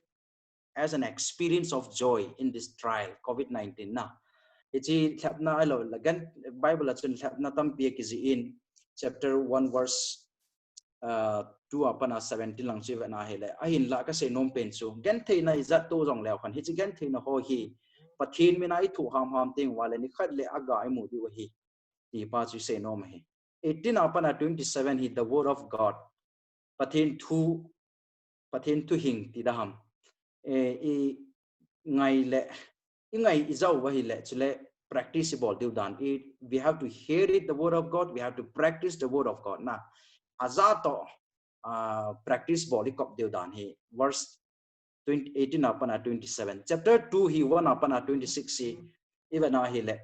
as an experience of joy in this trial, COVID nineteen na. Hiche lhepna ahilou le, gen, Bible a chun lhepna tampi akijih in, chapter one verse, uh, two a pat a seventeen lang chu ivet na hile. Ahinla kasei nom pen chu, gentheina ijat toh jong leu khan, hiche gentheina ho hi Pathen mina ithoh hamham teng uva le nikhat le aga imu diu ahi, ti pa chu isei nom ahi. Eighteen a pat a twenty-seven hi the word of God. Pathen thu, Pathen thu hing ti da ham. Eh, i ngai le, i ngai ijat uva hile, chule practice ibol diu dan. I, we have to hear it, the word of God, we have to practice the word of God. Na, ajat toh, ah, practice bol ikop diu dan hi. Verse twenty, eighteen a pat a twenty-seven. Chapter two hi one a pat a twenty-six hi ivet na hile,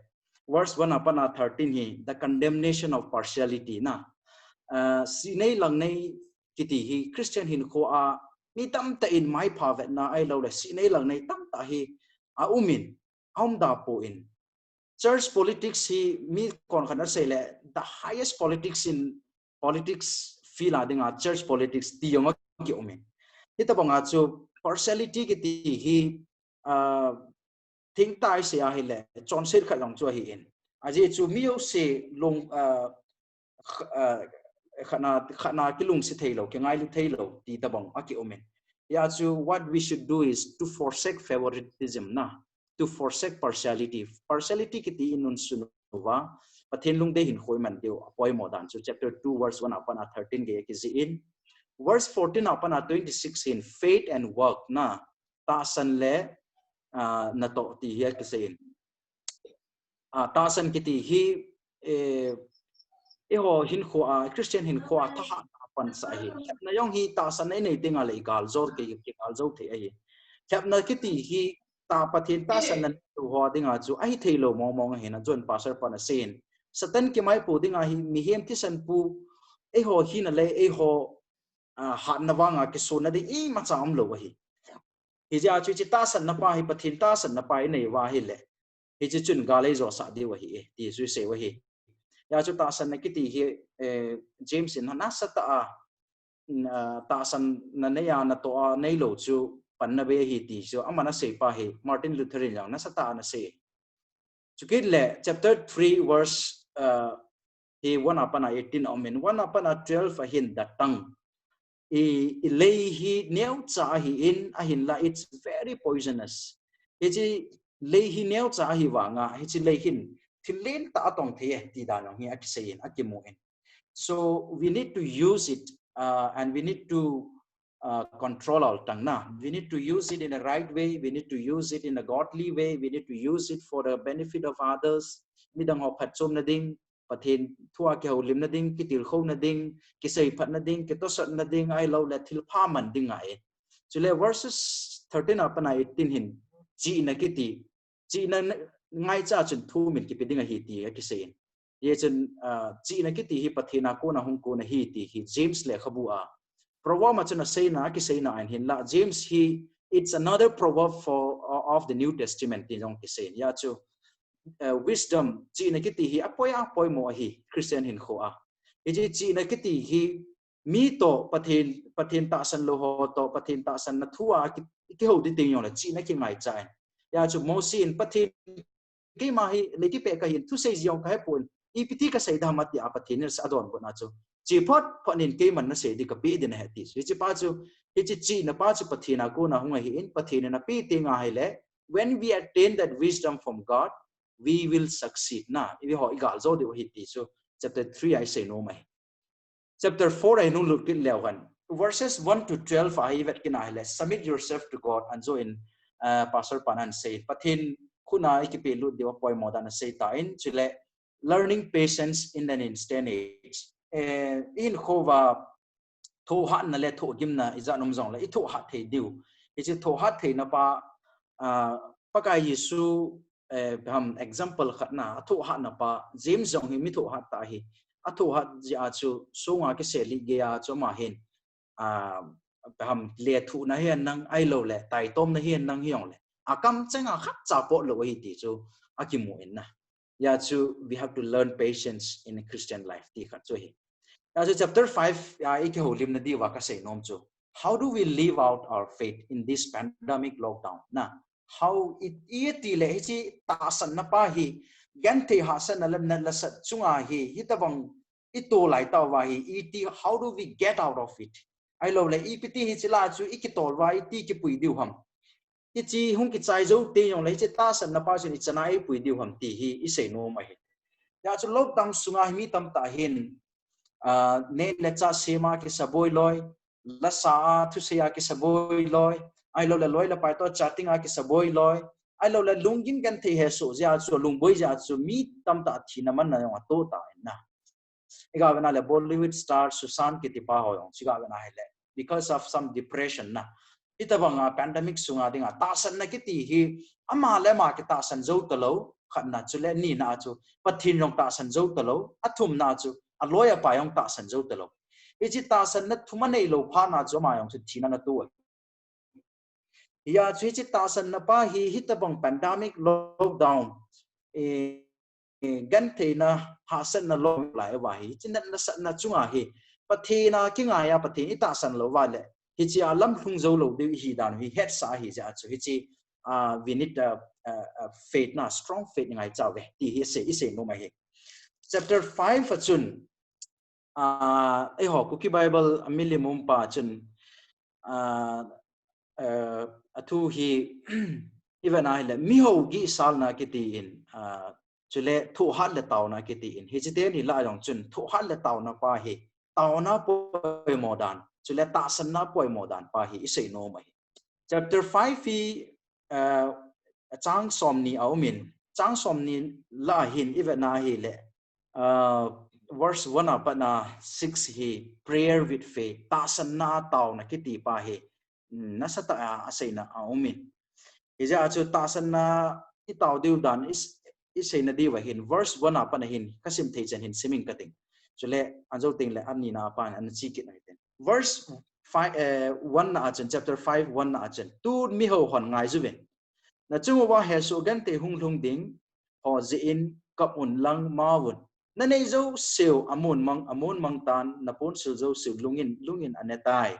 verse one a pat a thirteen hi, the condemnation of partiality na. Uh, sihnei langnei kiti hi Christian hinkhoa mi tamtah in maipha vetna ahilou le sihnei langnei tamtah hi aumin, aum da poi. Church politics hi mi konkhat in asei le, the highest politics in politics field a dinga church politics ti jong akiumin. Hitobanga chu partiality kiti hi, uh, thingtai sei ahile, chonset khat jong chu ahin. Ajeh chu mi jouse lung, uh, kh-, uh, khatna, khatna kilungset theilou, kingailu theilou, ti tobang akiumin. Hia chu what we should do is to forsake favoritism na, to forsake partiality. Partiality kiti inunsun uva, Pathen lungdei hinkho iman diu apoimo dan chu chapter two verse one a pat a thirteen gei akijih in. Verse fourteen a pat a twenty-six hin faith and work na, tahsan le, ah, natoh ti hi akisei in. Ah, tahsan kiti hi, eh, eiho hinkhoa, Christian hinkhoa thahatna apansah ahi. Lhepna jong hi tahsan inei tengle igaljou, ki, kigaljou thei ahi. Lhepna kiti hi, ta Pathen tahsanna nei lou ho dinga chu ahi thei lou mong mong ahi na, John Pastor pan asei in. Satan kimaipo dinga hi mihem thisan pu, eiho hina le eiho, ah, hatna vanga kisonna ding imacha um lou ahi. Hijeh a chu hiche tahsanna pa hi Pathen tahsanna pa inei uva ahile, hiche chun gal eijosah diu ahi e, ti chu isei u ahi. Hijeh a chu tahsanna kiti hi, eh, James in nasatah a, mm, ah, tahsanna nei a natoh a neilou chu panna bei ahi ti chu aman asei pa hi, Martin Luther in jong nasatah a ana sei. Chukit le chapter three verse, uh, hi one a pat a eighteen a um in, one a pat a twelve a hin datang. I, i lei hi neocha ahi in, ahinla it's very poisonous. Hiche lei hi neocha ahi vanga, hiche lei hin thil lentah atong thei e, ti dan jong hi akisei in, akimu in. So we need to use it, uh, and we need to, uh, control our tongue na. We need to use it in the right way. We need to use it in a godly way. We need to use it for the benefit of others. Midang ho phatchomna ding, Pathen thu a kihoulimna ding, kitilkhouna ding, kiseiphatna ding, kitosatna ding, ahilou le thilpha man ding ngai. Chule verses thirteen a pat a eighteen hin, chihna kiti, chihna ngaicha chun thumin kipe ding ahi ti akisei in. Hichun, ah, chihna kiti hi Pathen a kona hung kon ahi ti hi James lekhabu a. Proverb a chun aseina, akiseina ahin hinla. James hi, it's another proverb for, uh, of the New Testament, ti jong kisei in. Hijeh a chu, uh, wisdom, chihna kiti hi apoi a poimo ahi, Christian hinkho a. Hiche chihna kiti hi mi toh Pathen, Pathen tahsan lou ho toh, Pathen tahsanna thu a ki, kihou ding teng jongle, chihna kingaicha in. Hijeh a chu Mose in Pathen keima hi lei kipeh kahin, thusei jong kahepon, ipi ti kasei ding ham tia Pathen in adonbutna chu, che phot phot in keiman nasei ding kapeh ding ahi ti chu. Hiche pa chu, hiche chihna pa chu Pathen a kona hung ahi in, Pathen in apeh teng ahile, when we attain that wisdom from God, we will succeed na. Eiho igal jou diu ahi ti chu chapter three a isei nom ahi. Chapter four a hin hung lut kit leu hen, verses one to twelve a hi vet kit na hile, submit yourself to God, anjo in, uh, Pastor pan ana sei. Pathen khut a ikipelut diu apoimo dan asei tan, chule learning patience in an instant age. Eh, ihinkho uva thohhatna le thohgimna ijat um jongle ithohhat thei diu. Hiche thohhat theina pa, ah, Pakai Jesu, eh, ham example khat na, athohhatna pa, James jong hi mi thohhat tah ahi. Athohhat jeh a chu, sunga kiselih gei a chu ama hin, ah, ham lethuhna hihen lang, ahilou le taitomna hihen lang hijongle, akam chenga khatcha pot lou ahi ti chu akimu in na. Hijeh a chu, we have to learn patience in Christian life ti khat chu ahi. Hijeh a chu chapter five a ikihoulimna diuva kasei nom chu, how do we live out our faith in this pandemic lockdown na? How, i, iti le hiche tahsanna pa hi, genthei hahsatna le natna lasat chunga hi, hitobang itoh lai tauva hi, iti, how do we get out of it? Ahilou le, ipi ti hiche lah a chu ikitol uva, iti kipui diu ham? Hiche hung kichai jou teng jongle, hiche tahsanna pa chun ichan a eipui diu ham ti hi isei nom ahi. Hijeh a chu lockdown sunga hi mi tamtah hin, ah, neh le chah sem a kisaboi loi, lasa a thusei a kisaboi loi, ahilou le loi le pai toh chatting a kisaboi loi, ahilou le lunggim genthei hesoh jeh a chu, lungboi jeh a chu mi tamtah thina manna jong atoh tan na. Iga vena le Bollywood star Sushant kiti pa ho jong chu iga vena hile, because of some depression na. Hitobanga pandemic sunga dinga tahsanna kiti hi ama le ama kitahsan jou talou, khatna, chule nina chu Pathen jong tahsan jou talou, athumna chu aloi apai jong tahsan jou talou. Hiche tahsanna thum aneilou phat na chu ama jong chu thina ana toh. Hijeh a chu hiche tahsanna pa hi, hitobang pandemic lockdown, eh, eh, gentheina hahsatna lou lai uva hi, hiche natna lasatna chunga hi, Pathen a kingai a Pathen itahsan lou uva le, hiche a lamlhung jou lou diu ihi dan hi hetsah ahi jeh a chu, hiche, ah, we need a, a, a faith na, strong faith ingaicha uve ti hi isei, isei nom ahi. Chapter five a chun, ah, eiho Kuki Bible a milim um pa chun, ah, eh, athu hi ivena hile, mihou gihsalna kiti in, ah, chule thohhat le taona kiti in. Hiche teni lah a jong chun thohhat le taona pa hi, taona poimo dan, chule tahsanna poimo dan pa hi isei nom ahi. Chapter five hi, ah, chang somni a um in, chang somni lah a hin ivena hile, ah, verse one a pat a six hi prayer with faith, tahsanna taona kiti pa hi, mm, nasatah a aseina a um in. Hijeh a chu tahsanna i tao diu dan i, i seina diu ahin, verse one a pat ahin, ka sim thei chan hin sim ing kating. Chule, anjo teng le, ani na a pat, ana chi kit nahitin. Verse five, eh, one na a chun, chapter five, one na a chun. Tun mi ho hon ngai juvin. Na chung uva hesoh genthei hung lhung ding, ho jeh in kap un lang ma un. Na nei jouseu, amun mang, amun mang tan, na ponsil jouseu, lungin, lungin ane tai.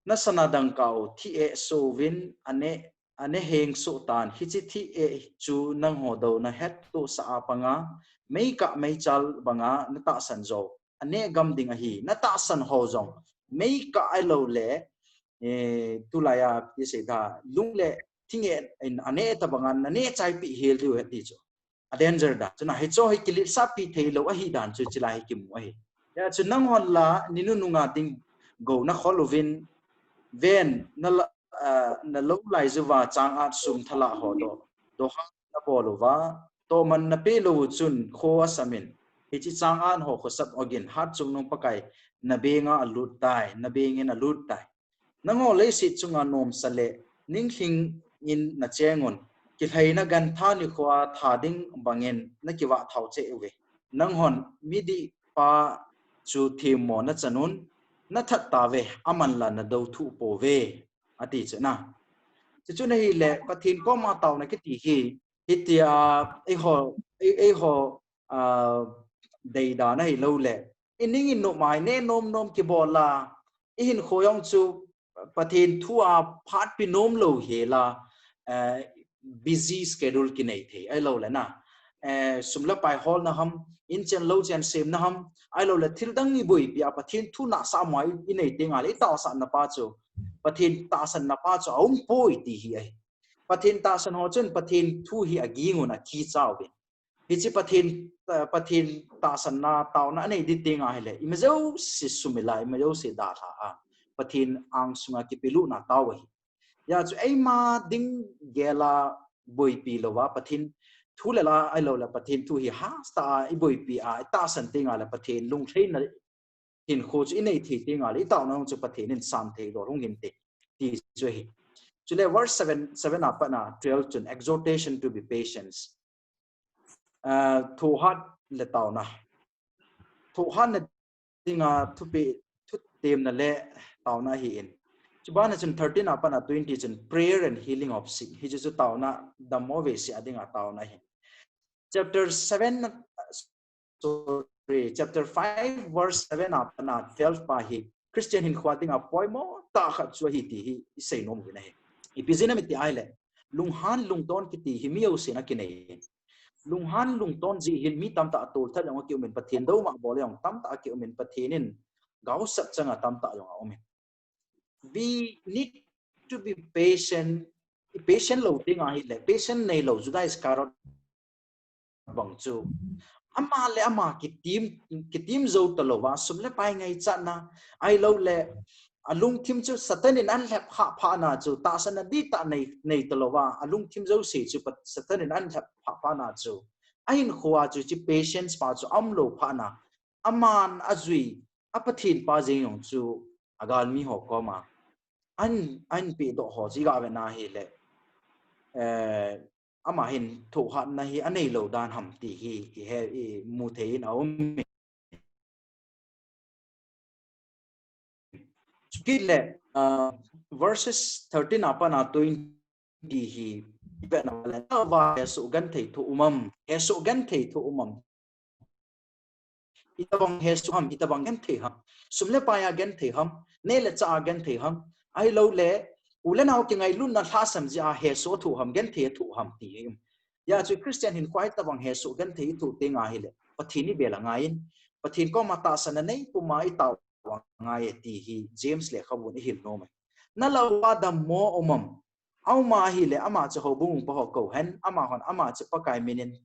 Na sana dangka u, thi eh soh uvin, ane, ane heng soh tan, hiche thi eh chu nangho douna hettohsah a panga, meikah meichal banga, na tahsan jo. Ane gam ding ahi, na tahsan ho jong. Meikah ahilou le, eh, tulai a, ti sei da, lung le, thi eh in, ane tabanga, na neh chaipi hel diu ahi ti chu. A danger dan. Chuna hicho hi kiletsahpi thei lou ahi dan chu chilai hi kimu ahi. Hijeh chun nanghon la, ni nunung a ding gou na khol uvin, ven, na la, ah, na lou lai juva chang-at sum thalah ho doh, dohhat na bol uva, tohman na pe lou u chun kho asam in, hiche chang-at ho khosap ogin, hat chungnung Pakai na benga alut tai, na bengin alut tai. Nangho leiset chunga nomsa le, ninglhing in na cheng un, kilhaina gantha nikhoa tha ding bangin na kivah thao cheh uve. Nanghon midih pa chu themmo na chan un, na that tauve, aman la na dou thuh pouve, ati chu na. Chuchu ahile, Pathen koma taona kiti hi, hitia, eiho, ei, eiho, ah, deidan ahilou le, i ning i nom a i neh nom nom kibol a, i hinkho jong chu Pathen thu a phatpi nom lou hel a, eh, busy schedule kinei thei ahilou le na. Eh, sum le pai holna ham, in chen lou chen semna ham, ahilou le thil dang i boipi a Pathen thu nahsah mo a i, i nei teng le i tahsanna pa chu, Pathen tahsanna pa chu aum poi ti hi ahi. Pathen tahsan ho chun Pathen thu hi aging un akicha uvin. Hiche Pathen, eh, Pathen tahsanna taona anei ding teng ahile, ima jouse sumil a, ima jouse dalha a, Pathen angsunga kipelutna tao ahi. Hijeh chun eima ding gel a boipi louva, Pathen thu le la ahilou le, Pathen thu hi hastah a i boipi a, i tahsan teng le Pathen lunglhaina hinkho chu i nei thei teng le, i taona jong chu Pathen in san thei lou hung hinte, ti chu ahi. Chule verse seven, seven a pat a twelve chun exhortation to be patient. Ah, thohhat le taona. Thohhatna dinga thupi, thutemna le taona ahin. Chubana chun thirteen a pat a twenty chun prayer and healing of sick. Hichu chu taona, dammo veise a dinga taona ahi. Chapter seven, sorry, chapter five, verse seven a pat a twelve pa hi Christian hinkho a dinga poimo tah khat chu ahi ti hi i seinom uvin ahi. Ipi jeh ham iti ahile, lunghan lungton kiti hi mi jousen akinei. Lunghan lungton jeh hin mi tamtah atolthat jong akium in, Pathen douna bol jong tamtah akium in, Pathen in gaosap chang a tamtah jong aum in. We need to be patient. Patient lou teng ahile, patient neilou Judas Iscariot bang chu, ama le ama kitim, kitim jou talouva, sum le pai ngaichatna, ahilou le, alungthim chu Satan in ahin lhep khah phat na chu, tahsanna dihtah nei, nei talouva, alungthim jouse chu Satan in ahin lhep khah phat na chu, ahinkho a chu hiche patience pa chu aum lou phat na, aman ajui, a Pathen pa jeng jong chu agalmi ho koma ahin, ahin pedoh ho chu i ga vet na ahile, eh, ama hin thohhatna hi anei lou dan ham ti hi i he, i mu thei in aum e. Chukit le, ah, verses thirteen a pat a twenty hi i vet na le, na uva hesoh genthei thoh um am, hesoh genthei thoh um am. Itobang hesoh ham, itobang genthei ham. Sum le pai a genthei ham, neh le chah a genthei ham. Ahilou le, u le nao kingailutna lhasam jeh a hesoh thoh ham, genthei thoh ham ti hi. Hijeh chun Christian hinkho a itobang hesoh genthei thoh teng ahile, Pathen i bel angai in, Pathen koma tahsanna nei puma i tao angai e ti hi James lekhabun i hil nom e. Na la uva dammo um am. Aum ahile, ama chu houbung pa ho kou hen, amahon ama chu Pakai min in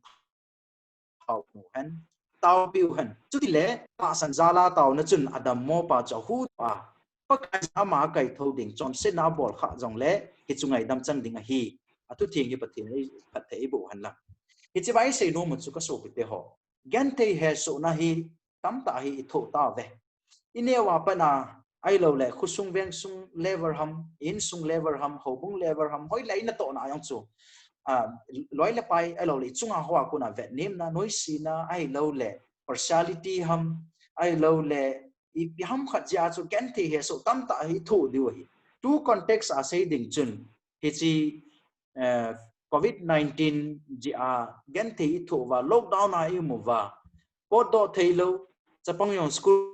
thao u hen, taopiu hen. Chutile, tahsan jal a taona chun adammo pa chu ahuto a, Pakai ama kaithou ding, chonsetna abol khah jongle, hichu ngaidam chang ding ahi. Athutheng hi Pathen in phatthei eiboh hen lang. Hiche va i seinom u chu ka sopite ho, genthei hesohna hi tamtah hi i thoh tauve. I neo a pat a, Ahilou le, khosung vengsung level ham, insung level ham, houbung level ham, hoilai natohna jong chu. Ah, loi le pai, ahilou le, chunga hoa kona vetnemna, noisena, ahilou le, partiality ham, ahilou le, ipi ham khat jeh a chu genthei hesoh tamtah hi thoh diu ahi. Tu context a sei ding chun, hiche, eh, covid nineteen jeh a genthei ithoh uva, lockdown a ium uva, potdoh theilou, chapang jong school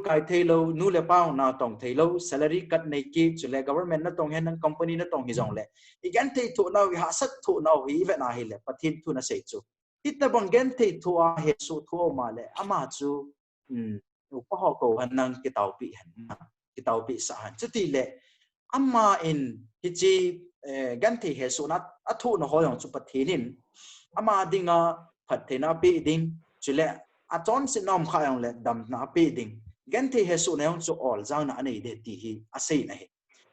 kai theilou, nu le pa natong theilou, salary cut nei kit, chule government natong hen, company natong hijongle, igenthei thoh nau, ihahsat thoh nau hi ivet na hile, Pathen thu nasei chu. Hitobang genthei thoh a hesoh thoh um a le, ama chu, um, upa ho kou hen lang kitaopi hen, kitaopi sah hen. Chutile, ama in hiche, eh, genthei hesohna athohna ho jong chu Pathen in ama dinga phattheina apeh ding, chule achonsetna um kha jongle damna apeh ding. Genthei hesohna jong chu oljangna anei ding ti hi aseina ahi.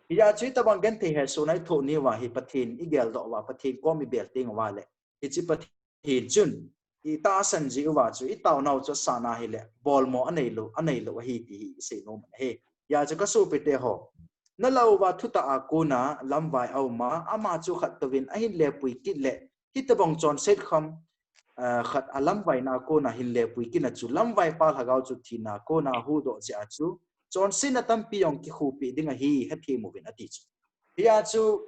Hijeh chun hitobang genthei hesohna ithoh nauva hi Pathen igeldoh uva, Pathen kom ibel teng uva le, hiche Pathen chun itahsan ji uva chu, itao nau chu asana hile, bolmo anei lou, anei lou ahi ti hi isei nom ahi. Hijeh chun kasopite ho, nalah uva thutah a kona lamvai aum a, ama chu khat touvin ahin lepui kit le, hitobang chonset kham, ah, khat a lamvaina a kona hin lepui kitna chu, lamvaipa lhagao chu thina a kona ahuhdoh jeh a chu, chonsetna tampi jong kikhupi ding ahi, hethem uvin ati chu. Hijeh chun,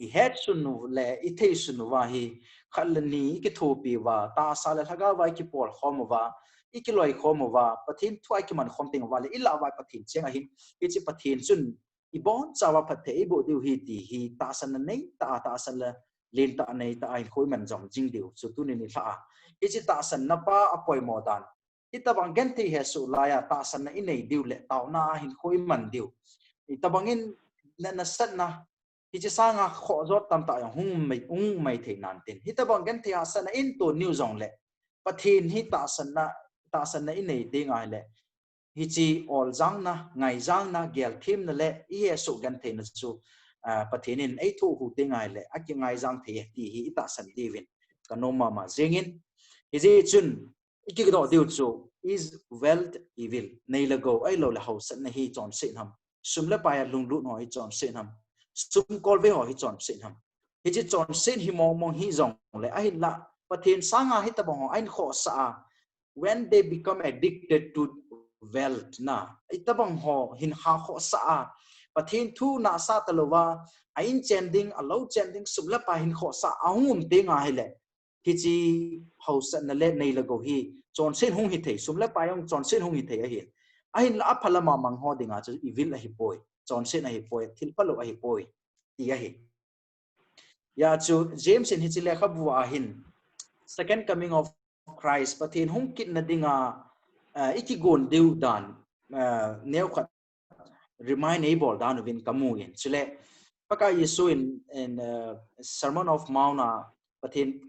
ihetsun u le, itheisun uva hi, khat le ni ikithopi uva, tahsa le lhagao va ikipol khom uva, ikiloi khom uva, Pathen thu a ikiman khom teng uva le, ilah uva Pathen cheng ahin, hiche Pathen chun, ibonchauva phatthei eiboh diu ahi ti hi, tahsanna neitah a, tahsanna lentah neitah a hinkho iman jom jing diu chu tuni nilhah a. Hiche tahsanna pa apoimo dan. Hitobang genthei hesoh laiya tahsanna inei diu le, taona a hinkho iman diu. Hitobang in na, nasatna, hiche sanga khoh jot tamtah jong hung mai, hung mai thei nan tin. Hitobang genthei hahsatna into niu jongle, Pathen hi tahsanna, tahsanna inei teng ahile, hiche oljangna, ngaijangna, gelthemna le ihesoh gentheina chu, ah, Pathen in eithoh hu teng ahile, akingaijang thei e ti hi itahsan diuvin kanom mama jingin. Hijeh chun, ikidoh diu chu, is wealth evil? Nei le gou ahilou le haosatna hi chonset ham? Sum le pai a lunglut ho hi chonset ham? Sum kolve ho hi chonset ham? Hiche chonset hi mong mong hijongle, ahinlah Pathen sanga hitobang ho ahin khohsah a, when they become addicted to wealth na, hitobang ho hin ha khohsah a, Pathen thu nahsah talouva, a in chen ding, alou chen ding, sum le pai hin khohsah a hung um teng ahile, hiche haosatna le nei le gou hi chonset hung hithei, sum le pai jong chonset hung hithei ahi. Ahinlah aphalama mang ho dinga chu evil ahipoi, chonset ahipoi, thil phalou ahipoi, ti ahi. Hijeh chun James in hiche lekhabu a hin, Second Coming of Christ, Pathen hung kitna dinga, ah, ikigon diu dan, ah, neokhat remind eibol dan uvin kamu in. Chule, Pakai Jesu in, in, uh, Sermon of Mount a, Pathen,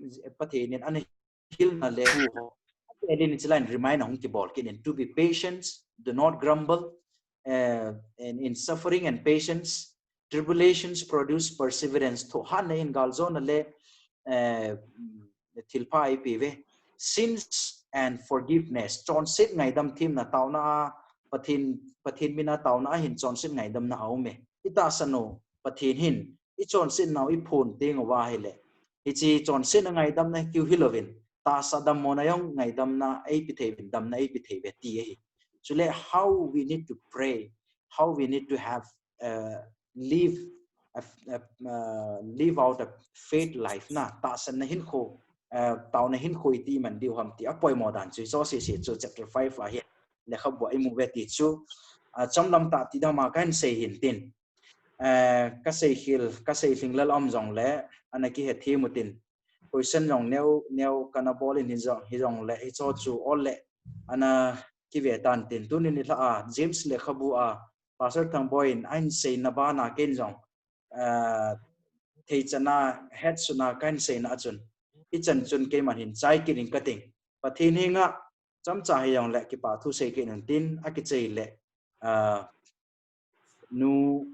Pathen in ana hilna le hu ho, Pathen in hiche lai in remind ahung kibol kit in, to be patient, do not grumble, uh, and in suffering and patience, tribulations produce perseverance. Thohhatna in galjona le, eh, thilpha eipeuve. Sins and forgiveness. Chonset ngaidam themna taona a, Pathen, Pathen mina taona a hin chonset ngaidamna aume. Itahsan u, Pathen hin ichonsetnau iphon teng uva ahile, hiche chonsetna ngaidamna keu hilouvin, tahsa dammona jong ngaidamna eipe theiuvin, damna eipe theiuve ti ahi. Chule how we need to pray, how we need to have, uh, live a, a, uh, live out a faith life na, tahsanna hinkho, uh, taona hinkho iti man diu ham ti apoimo dan chu, hiche sese chu chapter five a hi lekhabu a imu uve ti chu, uh, chomlam tah ti dama kahin sei hin tin. Uh, kasei khel, kasei lhinglel aum jongle, ana kihethem u tin. Question jong neo, neo kana bol in hijong, hijongle, hiche chu ol le, ana kive tan tin. Tuni nilhah a, James lekhabu a, Pastor Thangboi in ahin seina bana ken jong, ah, theichana, hetsuna kahin seina a chun, hichan chun keiman hin chai kit ing kating. Pathen henga chomcha hijongle kipa thu sei kit un tin, akichai le, ah, nu,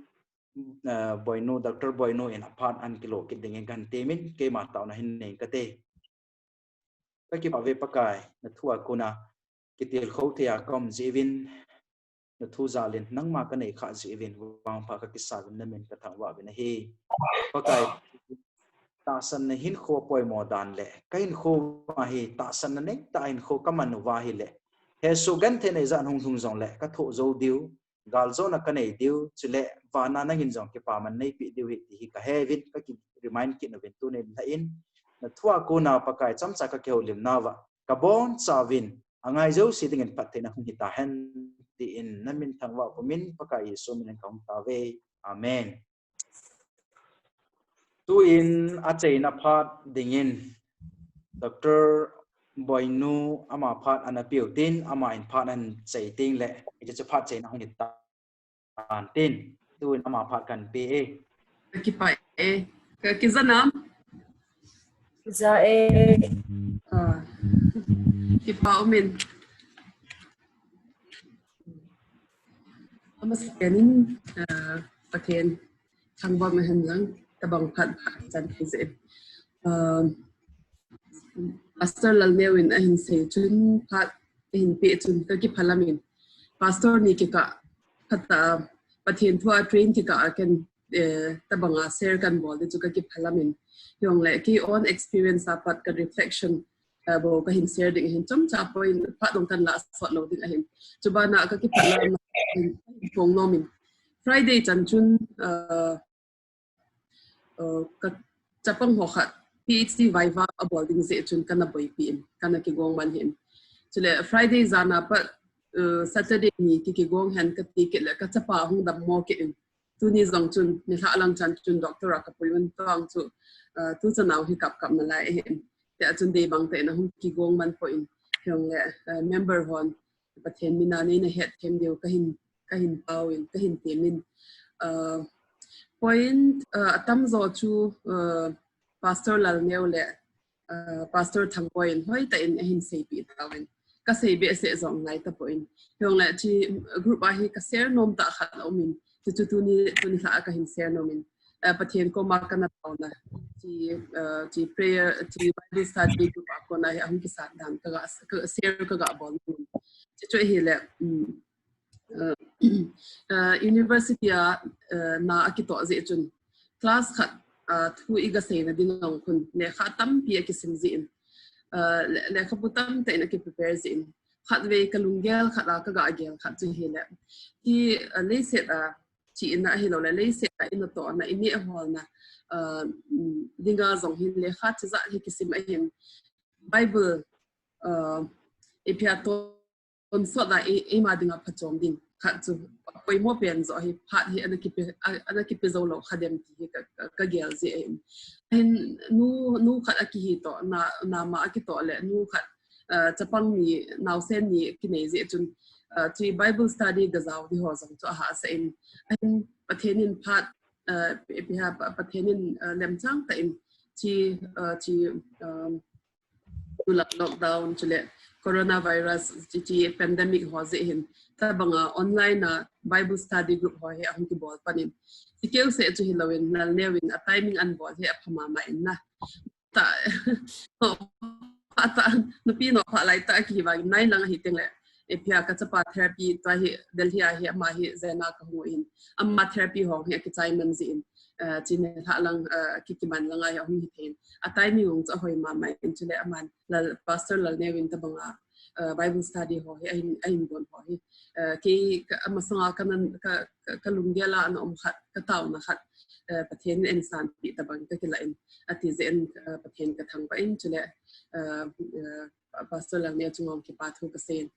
ah, Boinu, Doctor Boinu in aphat ahin kilo kit dingin kahin temin, keima taona hin nei kate. Kakipah uve Pakai, nathu a kona kitilkhou thei a kaum jeh uvin, na thu jalin nangma ka nei kha jeh uvin vangpha ka kisa uvin na min ka thangvah uvin ahi. Pakai tahsan na hinkho poimo dan le ka hinkho ahi tahsan na nei ta hinkho ka man uva ahile. He su gan the nei jan hung thung jong le ka tho jo diu. Galjona ka nei diu, chule vana nangin jong kipaman neipe diu hi ti hi ka he uvin, ka ki remind kit uvin tunin la in, na thua kona Pakai chomcha ka kihoulim nauva, ka boncha uvin, angai jouse dingin phattheina hung hita hen, tin na min thangvah pumin Pakai Jesu minin ka hung tao uve. Amen. Tuin acheina phat dingin Doctor Boinu ama phat ana peutin, ama in phat ahin chei teng le, hiche chu phat cheina hung hitan tin, tuin ama phat kahin pe e. Ka kipah e. Ka kija nam? Kija e. Ah. Kipa umin. Amasapen in, ah, Pathen thangvah ma hen lang, tabang phat phat chan thei jeh. Um, Pastor Lalneo in ahin sei chun phat ahin pe chun ka kiphalam in. Pastor ni kikah phat a Pathen thu a train kikah a ken, eh, tabang a share kan bol ding chu ka kiphalam in. Hijongle kei own experience a pat ka reflection, eh, bou ka hin share ding ahin chomcha point phat dong kan la sot lou ding ahin. Chubana ka kiphalam in phong nom in. Friday chan chun, eh, uh, ka chapang ho khat PhD viva abol ding jeh chun kana boipi in, kana kigong man hin. Chule Friday jan a pat, uh, Saturday ni ki kigong hen kati kit le ka chapa hung dammo kit in. Tuni jong chun nilhah lang chan chun doctor a ka pui un tong chu, uh, tu chan a hi kap kap nalai hin. Tia chun dei bang tah in ahung kigong man poi in. Hijongle, uh, member hon Pathen mina nei na het them diu ka hin, ka hin pao in, ka hin tem in. Uh, point, uh, atamjo chu, uh, Pastor Lalneo le, uh, Pastor Thangboi in hoitah in ahin seipi tauvin. Ka sei behseh jong ngai tapoi in. Hijongle chi group a hi ka share nom tah khat aum in. Chuchu tuni, tuni lha a ka hin share nom in. Eh, Pathen koma kana taona. Chi, eh, chi prayer, chi Bible study group a kona hi ahung kisan dan ka ga, ka share ka ga bol. Chi chu ahile, um, eh, eh, university a, eh, na akitoh jeh chun class khat, eh, thu iga seina ding ahung khun lekha tampi akisim jin. Eh, le, lekhabu tamtah in aki prepare jin. Khatvei ka lunggel khat a ka ga gel khat chu hile. Hi, eh, leiset a, chi ina ahilou le, leiset a ina tohna, ineh holna, uh, dinga jong hin lekha chijat hi kisim ahin Bible, uh, ipi a tonsot a ei, eima dinga phachom ding khat chu poimo pen jo hi phat hi ana kipe, a, ana kipe jou lou kha dem ti hi ka, ka, ka gel jeh ahin. Hin nu, nu khat akihi toh, na, nama akitoh le nu khat uh, chapang ni, naosen ni kinei jeh chun, uh, chi Bible study ga jao di ho jong chu ahahsa in. Ahin Pathen in phat, uh, ipi ham, Pa-, Pathen in, uh, lemchang tah in chi, uh, chi, um, tulai lockdown chule coronavirus chi, chi pandemic ho jeh hin tabang a online a Bible study group ho hi ahung kibol pan in. Chi keu seh chu hilou in Lalneo in a timing ahin bol hi apha mama in na. Ta, no, pha ta, nupi no pha lai ta kihi vang nai lang ahi teng le. Ipi ham ka chapa therapy ta hi Delhi a hi ama hi jena ka hung in. Ama therapy ho hi akichai man jin. Eh, chi nilhah lang, eh, ki, kiman lang a hi ahung hi thei in. A timing jong chu ahoi mama in chule aman Lal, Pastor Lalneo in tabang a, eh, Bible study ho hi ahin, ahin bol ho hi. Eh, kei ka, amasang a ka nan, ka, ka, ka lunggel a ana um khat, ka taona khat, eh, Pathen in eisanpi tabang ka kila in, ati jeh in, eh, Pathen ka thangvah in, chule, eh, eh, Pastor Lalneo chunga kipa thu ka sei in,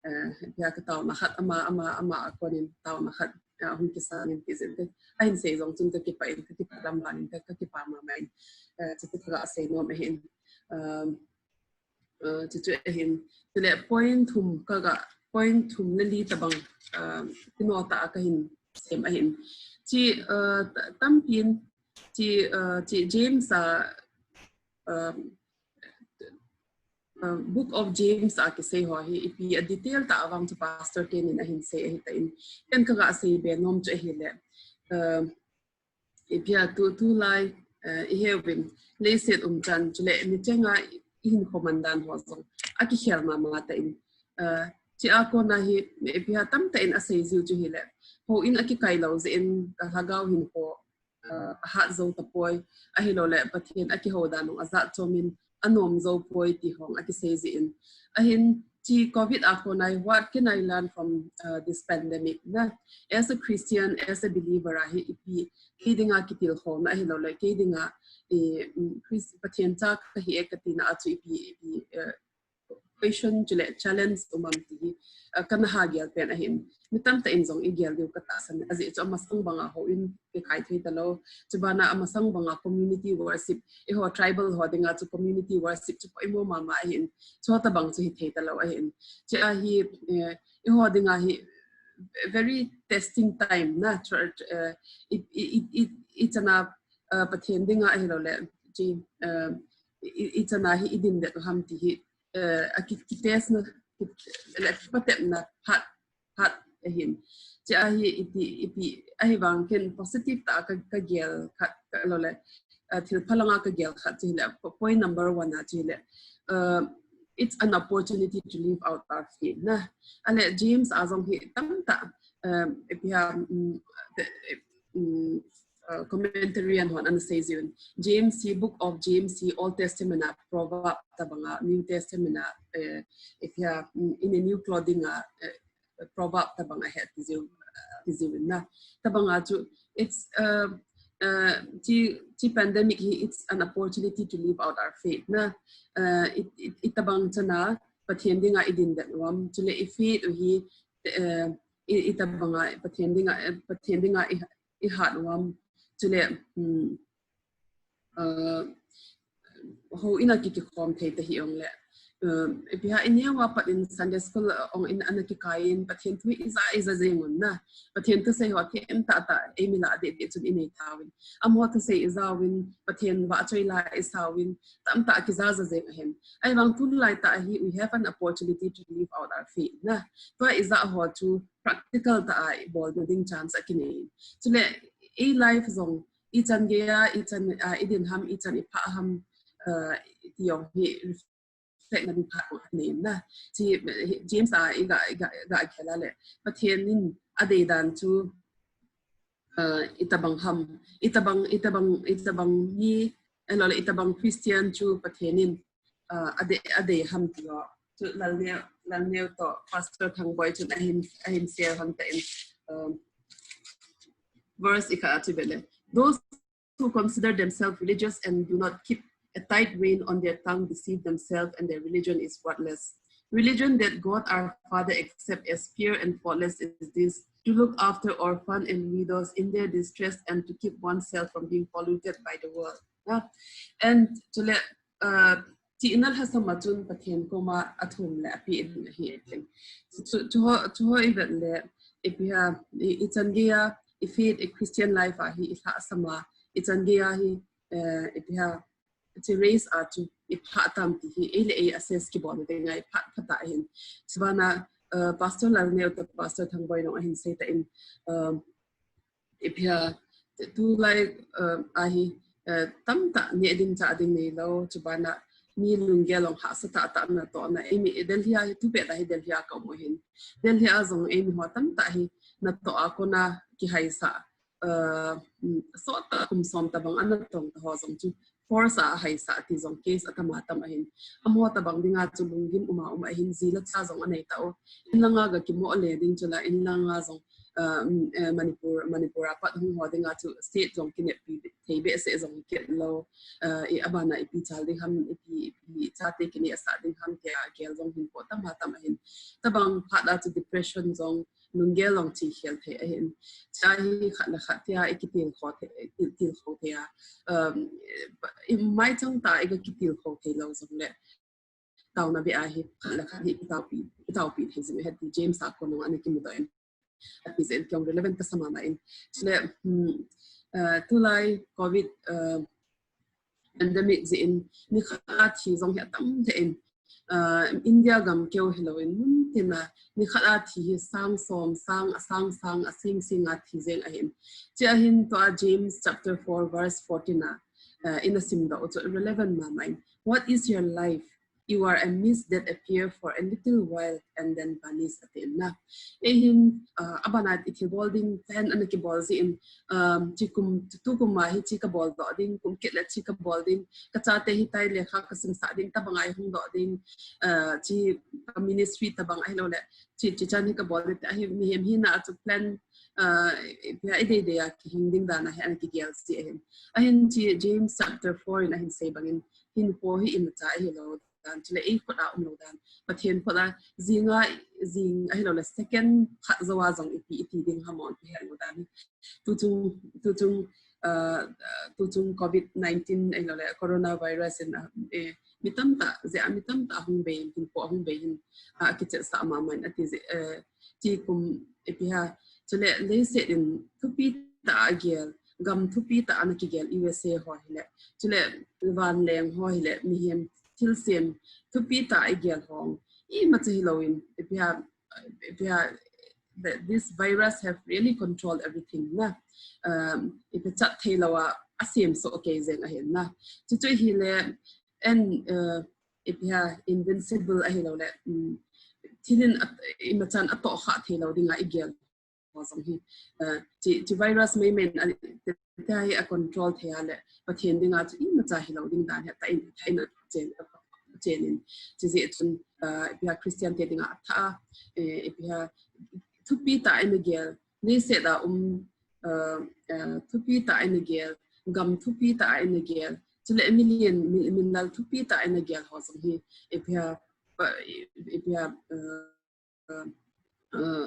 eh, ipi ham ka taona khat, ama, ama, ama a kon in taona khat, eh, ahung kisan in ti jeh in, ahin sei jong chun ka kipah in, ka kiphalam ban in, ka, ka kipa mama in, eh, chuti ka ga sei nom ahin, um, Uh, chuchu ahin. Chule point thum ka ga, point thum le li tabang, uh, kino tah a ka hin sem ahin. Chi, uh, ta-, tampin, chi, uh, chi James a, uh, uh, Book of James a kisei ho hi, ipi a detail tah a vang chu Pastor Ken in ahin sei ahi tan. Ken ka ga sei be nom chu ahile. Uh, Ipi ham tu, tulai, eh, i heuvin, leiset umchan, chule, mi chenga i hinkho mandan ho jong akikhel mama tan, eh, Chia kona hi, ipi ham tamtah in asei jiu chu hileh, houin akikai lou jeh in, ka lhagao hinkho, uh, ahat jou tapoi, ahilouleh Pathen akihou dan jong ajat chom in, anom jou poi ti hong akisei jeh in. Ahin, chi covid a kona hi, what can I learn from, uh, this pandemic, na? As a Christian, as a believer ahi, ipi, kei dinga kitilkhouna ahilouleh, kei dinga, eh, mm, Christ-, Pathen cha kahi e katina a chu ipi, ipi, eh, question chule challenge um am ti hi, uh, kana ha gel pen ahin. Mi tamtah in jong igel diu katahsan. Ajeh chu amasang banga houin kikai thei talou. Chubana amasang banga community worship. Eiho tribal ho dinga chu community worship chu poimo mama ahin. Chutabang chu hithei talou ahin. Chia hi, eh, eiho dinga hi very testing time, na, church, eh, i, i, i, i, ichana, eh, Pathen dinga ahilouleh, chi, eh, i, i, ichana hi idin det u ham ti hi, eh, aki, kitest na, ki, le, kipatepna phat, phat ahin. Chia hi iti, ipi, ahivang ken positive tah a ka, kagel khat, ka, lole, eh, thil phalanga kagel khat chu hileh, po-, point number one a chu hileh, eh, it's an opportunity to live out our faith, na. Ahileh James a jong hi tamtah, eh, ipi ham, mm, the, mm, uh, commentarian hon ana sei jiuvin. James hi, Book of James hi Old Testament a proverb tabanga, New Testament a, eh, ipi ham, mm, in a new clothing a, eh, proverb tabang ahi ti jiu, ti jiuvin, na. Tabanga chu, it's, uh, uh, chi, chi pandemic hi, it's an opportunity to live out our faith, na. Uh, it, it, itabang chana, Pathen dinga idin det u ham, chule i faith u hi, uh, i, itabanga, Pathen dinga, eh, Pathen dinga i, ihat u ham, chule, hmm, uh, houin a ki, kikhom thei ta hih jongleh. Uh, ipi ham ineo a pat in Sunday school, uh, ong in ana kikai in Pathen thu ija, ija jeng un, na. Pathen thusei ho themtah tah, eimi lah a deh deh chun inei tauvin. Amaho thusei ijauvin, Pathen vahchoi la isauvin, tamtah kija ja jeng ahin. Ahivang tulai tah hi, we have an opportunity to live out our faith, na. Tua ija ho chu practical tah a ibol ding chance akinei. Chule, ei life jong, ichan geiya, ichan, ah, idin ham, ichan iphah ham, ah, ti jong hi reflect na ding phat ahi na. Chi, James a iga, iga, iga khel a leh, Pathen in adei dan chu, ah, itabang ham, itabang, itabang, itabang mi, eh, lole itabang Christian chu Pathen in, ah, adei, adei ham ti ho. Chu Lalneo, Lalneo toh Pastor Thangboi chun ahin, ahin share hon tan, um, verse ikhat a chu ve leh. Those who consider themselves religious and do not keep a tight rein on their tongue deceive themselves, and their religion is worthless. Religion that God our Father accepts as pure and faultless is this: to look after orphans and widows in their distress and to keep oneself from being polluted by the world. Yeah? And to let, uh, chi ina lhasam a chun Pathen koma athum le api in ahi atin. Chu, chu ho, chu ho i vet leh, ipi ham, i, ichan geiya, i faith, i Christian life a hi, i lhasam a, ichan geiya hi, eh, ipi ham, chi race a chu, iphah tam ti hi, ei le ei assess kibol ding ngai, phat, phat ahin. Chubana, uh, Pastor Lalneo toh Pastor Thangboi jong ahin sei tan, um, ipi ham, tulai, uh, a hi, uh, tamtah neh ding chah ding neilou, chubana mi lunggel jong hahsa tah tah natohna, eimi Delhi a hi, tupet a hi Delhi a ka um u ahin. Delhi a jong eimi ho tamtah hi natoh a kona kihaisah, uh, mm, sot tah kum som tabang ana tong ta ho jong chu force a ahaisah ti jong case atam atam ahin. Amaho tabang dinga chu lunggim um a um ahin, ji le cha jong anei tau. Inlanga ga kimo le ding chu la, inlanga jong, uh, mm, eh, Manipur, Manipur a pat hung ho dinga chu state jong kineppi thei behseh jong kit lou. Uh, i abana ipi chal ding ham, ipi, ipi chate kinehsah ding ham tia gel jong hinkho tam atam ahin. Tabang phat a chu depression jong, lunggel jong chi khel thei ahin. Cha hi khat le khat tia i kitilkhou thei, i til, tilkhou thei a. Um, i maichang tah a i ga kitilkhou thei lou jong leh, taona beh a hi khat le khat hi i taopi, i taopi thei jing ahi ti James a kon jong ana kimudoh in. Ati jeh in kei jong relevant kasa mama in. Chule, um, uh, tulai covid, uh, pandemic jeh in nikhat a thi jong hi atam lheh in, uh, India gam keu hilou in mun tina nikhat a thi hi sang som, sang, a sang sang, a sing sing a thi jeng ahin. Chia hin tua James chapter four verse fourteen a, uh, ina simdoh u chu relevant mama in. What is your life? you are a mist that appear for a little while and then vanish, ati na. Eihin, uh, abana ithibol ding plan ana kibol jin, um, chi kum, tukum a hi chi kabol doh ding, kum kit le chi kabol ding, kachate hitia lekha kasimsah ding, tabang a hi hung doh ding, uh, chi ka ministry tabang ahilou le, chi, chi chan hi kabol ding, ahi mihem hina chu plan, uh, ipi ham idei dei a kihing ding dan a hi ana kigel ji ahin. Ahin chi James chapter four in ahin sei bangin, hinkho hi imacha ahilou dan, chule ei khut a umlou dan, Pathen khut a jinga, jing ahilou le second khat jou a jong ipi iti ding ham ipi helou dan. Tuchung, tuchung, uh, tuchung covid nineteen ahilou le coronavirus in, uh, eh, mi tamtah, jeh a mi tamtah hung bei, hinkho hung bei hin, uh, akicheh sah mama in ati jeh, uh, chi kum ipi ham, chule leiset in thupi tah a gel, gam thupi tah ana kigel U S A ho hile, chule vanleng ho hile, mihem thilsem thupi tah a igel ho, imacha hilou in, ipi ham, ipi ham, that this virus have really controlled everything na. Um, ipi chat theilou a, asem soh kei jeng ahin na. Chuchu hile, and, uh, ipi ham invincible ahilou le, um, thil in at, imachan atoh kha theilou ding a igel ho jong hi, uh, chi, chi virus mei mei in a, tia hi a control thei a le, Pathen dinga chu imacha hilou ding dan hi, tah in, tah in achen, achen in, chi jeh chun, uh, ipi ham Christian te dinga athah a, eh, ipi ham thupi tah a ina gel, leiset a um, uh, uh, thupi tah a ina gel, gam thupi tah a ina gel, chule million, mi, min lal thupi tah a ina gel ho jong hi, ipi ham, uh, ipi ham, uh, uh, uh,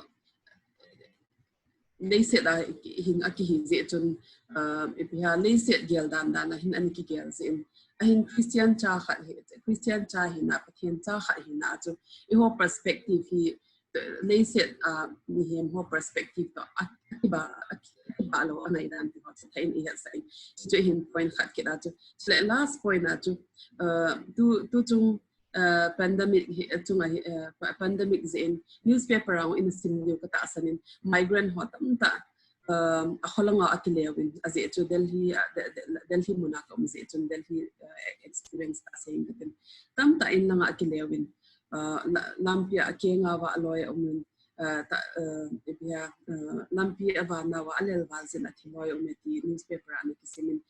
leiset a hin akihi jeh chun, uh, ipi ham leiset gel dan dan a hin ana kigel jin. Ahin Christian cha khat hi, Christian cha hina, Pathen cha khat hina chu, eiho perspective hi, uh, leiset a, uh, mihem ho perspective toh, a, akiba, a, akiba lou, anai dan ti ho, tah in ihetsah in. Chuchu hin point khat kit a chu. Chule last point a chu, uh, tu, tuchung uh, pandemic hi, uh, chunga hi, uh, pa-, pandemic jeh in newspaper a hung in sim diu katahsan in migrant ho tamtah, um, akholanga akileuvin, ajeh chu Delhi, uh, De-, De-, Delhi muna kaum jeh chun Delhi, uh, experience tah seiyin katin. Tamtah in langa akileuvin, uh, la-, lampi a akenga va aloi aumin, uh, ta, uh, ipi ham, uh, lampi a vana va alel val jin athi loi aume ti newspaper a ana kisimin.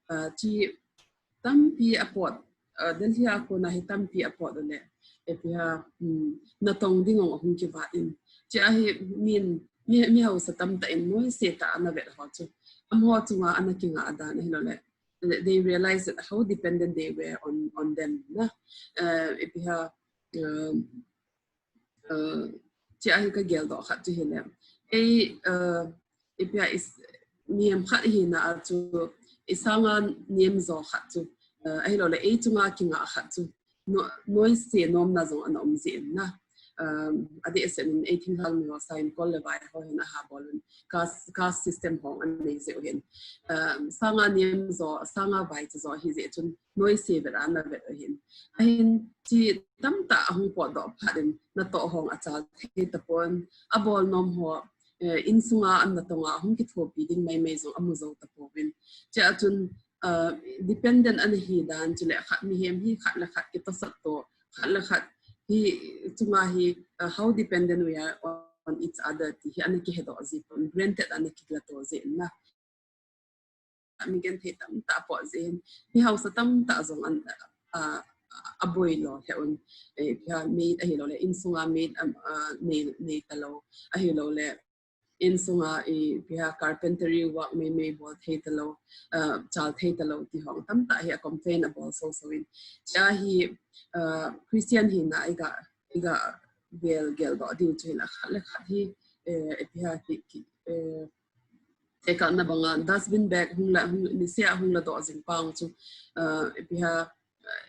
Uh, chi tampi apot, uh, Delhi a kona hi tampi apot le, ipi ham, um, natong ding ong ahung kivat in. Chia hi min, mi, mi hausa tamtah in noise tah a ana vet ho chu, amaho chunga ana kinga dan ahilou le, they realize that how dependent they were on, on them na. Uh, ipi ham, um, uh, chia hi kagel doh khat chu hile. Ei, uh, ipi ham is, mihem khat hina a chu, isanga nem jo khat chu, uh, ahilou le, ei chunga kinga khat chu, no-, noise nomna jong ana um jin na. Um, adeh seh in ei thinglhang mi ho sangin kol le vai ho hin aha bol un, caste, caste system ho anei jeh u hin. Um, sanga nem jo, sanga vaicha jo ahi jeh chun, noise vet a ana vet u hin. Ahin chi tamtah ahung potdoh phat in natoh ho achal thei tapon, abol nom ho, eh, insunga an natonga hung kithopi ding maimai jong amu jou tapouvin. Chia chun, uh, dependent ana hi dan chule khat mihem hi khat le khat kitosat to, khat le khat hi chunga hi, uh, how dependent we are on each other ti hi ana kihedoh ji pon, granted ana kila to jin na. Mi genthei tamtah apot jin, mi hausa tamtah jong an, a, aboi lou lheh un, eh, ipi ham maid ahilou le, insunga maid, um, uh, nei, nei talou, ahilou le, insunga, eh, ipi ham carpentry work maimai bol thei talou, uh, chal thei talou ti ho tamtah hi a complain abol soso in. Chia hi, uh, Christian hina iga, iga vel gel doh diu chu hile khat le khat hi, eh, ipi ham ki, ki, eh, tekahna banga dustbin bag hung la, hung, niseh a hung ladoh jing pang chu, uh, ipi ham, uh,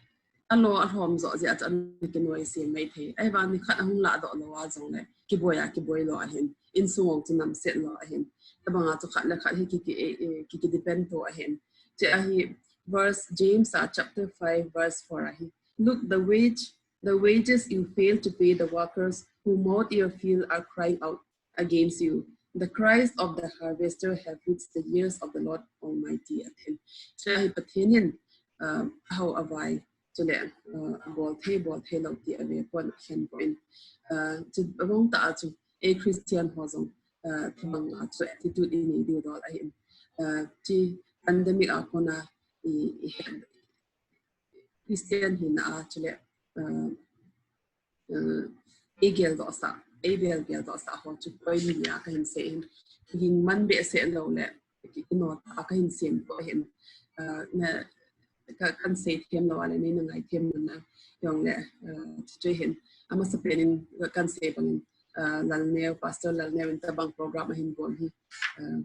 alo alhom jo jeh a chu ana kinoise maithei. Ahivang nikhat ahung ladoh lou a jongle, kiboi a, kiboi lou ahin. Insung ong chu namset lou ahin. Tabanga chu khat le khat hi ki, ki, eh, eh, ki, ki depend to ahin. Chia hi verse James a chapter five verse four ahi. Look, the wage, the wages you fail to pay the workers who mowed your field are crying out against you. The cries of the harvester have reached the ears of the Lord Almighty, atin. Chia hi Pathen in, um, hao avai, Chule, uh, bol thei, bol thei lou ti a ve pon khen pon. Uh, chu abang ta chu, ei Christian ho jong, uh, thibang a chu attitude i nei diu dol ahin. Uh, chi pandemic a kona i, i Christian hina a chule, uh, uh, ei geldoh sah, ei bel geldoh sah ho chu point ni a kahin sei hin. Ging man behseh lou le, ki, kino ta kahin sei poi hin. Uh, na, ka, kan sei them lou a le, nei na ngai them na jong le, uh, chu chu hin. Amasa pen in kan sei bang in, uh, Lalneo, Pastor Lalneo in tabang program ahin bol hi. Uh,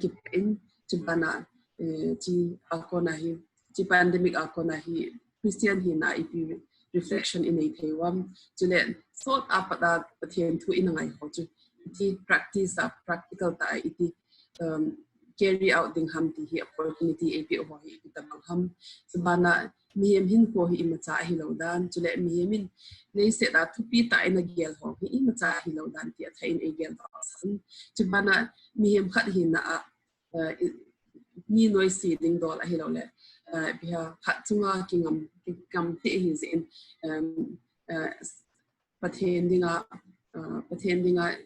kipah in, chubana, eh, chi a kona hi, chi pandemic a kona hi, Christian hina ipi reflection i nei thei uvam. Chule, sot a pat a Pathen thu i na ngai ho chu, iti practice a, practical ta a iti, um, carry out ding ham ti hi opportunity eipeh ho hi iti tabang ham. Chubana, mihem hinkho hi imacha ahi lou dan, chule mihem in leiset a thupi ta a i na gel ho hi imacha ahi lou dan ti a thei in ei geldoh sah in. Chubana, mihem khat hina a, uh, i, ni noise ding dol ahi lou le, uh, biha khat chunga kingam, kingam te hi jin, um, uh, Pathen dinga, uh, Pathen dinga,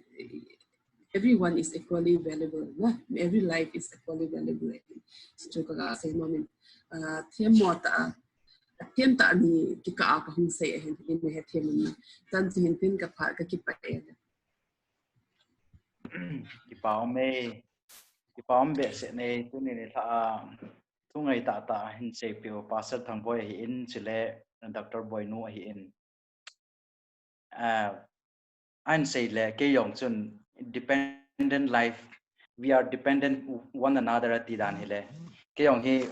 everyone is equally valuable, na? Every life is equally valuable, I think. Chu chu ka ga sei nom in, uh, them mo ta, them ta ni kikah a ka hung sei ahin, in he them na. Tan chu hin tin ka pha, ka kipah e. Kipah um e, kipah um behseh e, tuni ni lha a, thu ngai tah tah hin seipeh u Pastor Thangboi ahin, chule Doctor Boinu ahin. Ah, ahin sei le, kei jong chun dependent life, we are dependent one another ati dan hi le. Kei jong hi,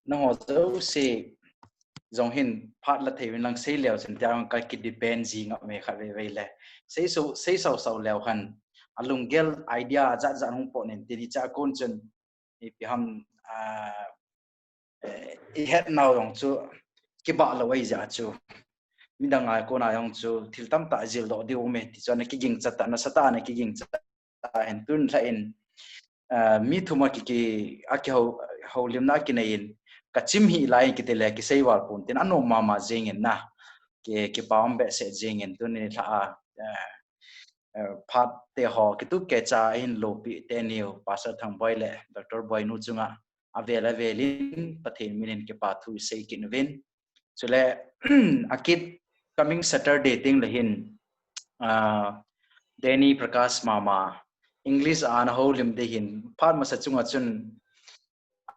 nangho jouse jong hin phat la thei uvin lang sei leu chun tia jong ka ki depend ji ngam e khat vei vei le. Sei sau, sei sau sau leu khan, alunggel idea jat jat hung pot in ti di cha kon chun, ipi ham, ah, eh, i het nau jong chu kibah lou ahi jeh chu. Midang a kona jong chu thil tamtah jil doh diu um e ti chu ana kiging chat ta, nasatah a ana kiging chat ta hin tun lha in, ah, mi thum a ki, ki, a kihou, houlimna kinei in ka chim hih lai in kiti le kisei val pon tin anom mama jing in na. Ki, kipah um behseh jing in tuni lha a, eh, eh, phat te ho kitup kecha ahin lopi teni u Pastor Thangboi le Doctor Boinu chunga avel avel in Pathen min in kipa thu i sei kit uvin. Chule, akit coming Saturday teng le hin, ah, Danny Prakash Mama, English a ana houlim ding hin, phat masa chunga chun,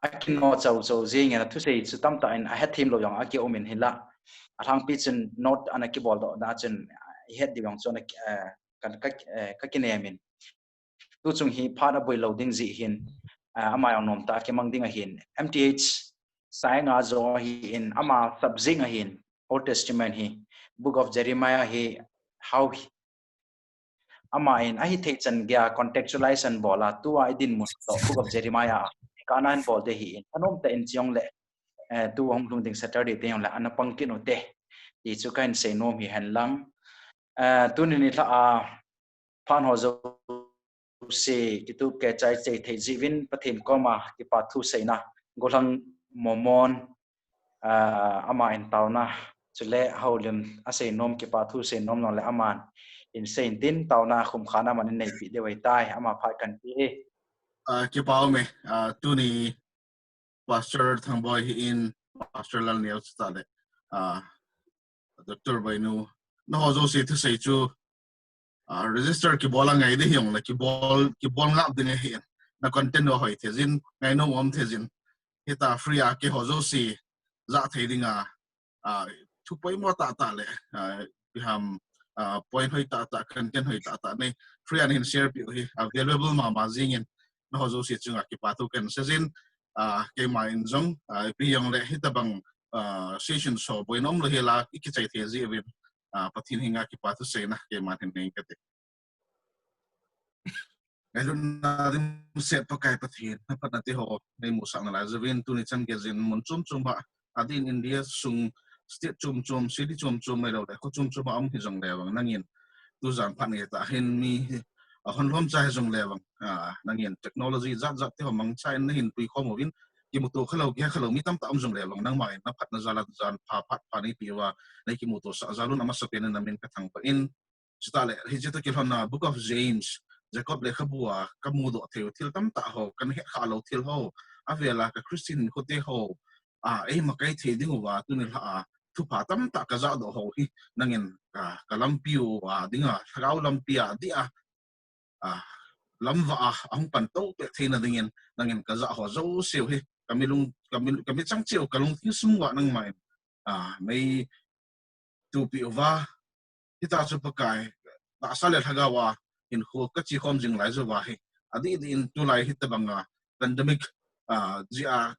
akino chau chau jing in, athusei chu tamtah in, ahet them lou jong aki um in hinla. Alhangpi chun note ana kibol doh na chun, i het diu jong chu ana, eh, ka, ka, eh, ka kinem in. Tu chung hi phat aboi lou ding jeh hin, ah, ama jong nom tah a kimang ding ahin. M T H Sainga jo ahin, ama subject ahin, Old Testament hi, Book of Jeremiah hi, how hi, ama in, ahi thei chan gei a contextualize ana bol a, tua i dinmun toh, Book of Jeremiah, kana ana bol ding ahin, anom tah in chi jong le, eh, tu hung lhung ding Saturday teng jong le, ana pang kit u te, ti chu kahin sei nom hi hen lang. Eh, tuni ni lha a, phat ho jouse, kitup kecha i chai thei jeh uvin Pathen koma kipa thu seina, Gollhang Momon, ah, ama in taona, chule houlim a sei nom kipa thu sei nom nong le aman in sei in tin taona khum khan aman in neipi deu ahitai, ama phat kan pe e. Ah, kipa um e, ah, tuni Pastor Thangboi hi in, Pastor Lalneo chutah le, ah, Doctor Boinu, nangho jouse thusei chu, ah, register kibol a ngai ding hijongle, kibol, kibol ngap ding ahi in. Na content u ahoi thei jin, ngainom um thei jin. Hitia free a keiho jouse ja thei dinga, ah, thu poimo tah tah le, ah, ipi ham, ah, point hoi tah tah, content hoi tah tah nei free a nahin share peh u hi, ah, valuable mama jing in, nangho jouse chunga kipa thu kahin sei jin, ah, keima in jong, ah, ipi hijongle hitabang, ah, session so boina um lou hi la i kichai thei jeh uvin, ah, Pathen henga kipa thu seina keima hin nei kate. Ngailutna dimset Pakai Pathen, na phatna te ho nei musah nalai jeh uvin, tuni chan gei jin mun chom chom a, adeh in India sung state chom chom, city chom chom, ahilou le kho chom chom a um hijongle vang, nangin tujan phat ngeitah hin mi hi, ah, hon lhomcha hijongle vang, ah, nangin technology jat jat te ho mangcha in nahin pui khom uvin, kimuto khalou, kihekhalou mi tamtah um jongle vang nangma in naphatna jal a jan pha phat pha neipeh uva, nei kimuto sah jal un amasapen in namin kathangvah in. Chuteng le, hiche toh kilhonna Book of James, Jacob lekhabu a kamudoh thei u thil tamtah ho, kahet khalou thil ho, avel a ka Christian khote ho, a, eimakai thei diuva, tuni lha a, thupha tamtah kajadoh ho hi, nangin, a, kalampi uva dinga, lhagao lampi a dia, a, lamvah a, ahung panto peh theina dingin, nangin kajah ho jouse u hi, kamilung, kami, kamichang cheh u, kalungthim sung uva nangma in, a, nei tupi uva, hita chu Pakai, tahsa le lhagao a, hinkho kache khom jing lai jouva hi, adih dih in tulai hitabanga, pandemic, a, jeh a,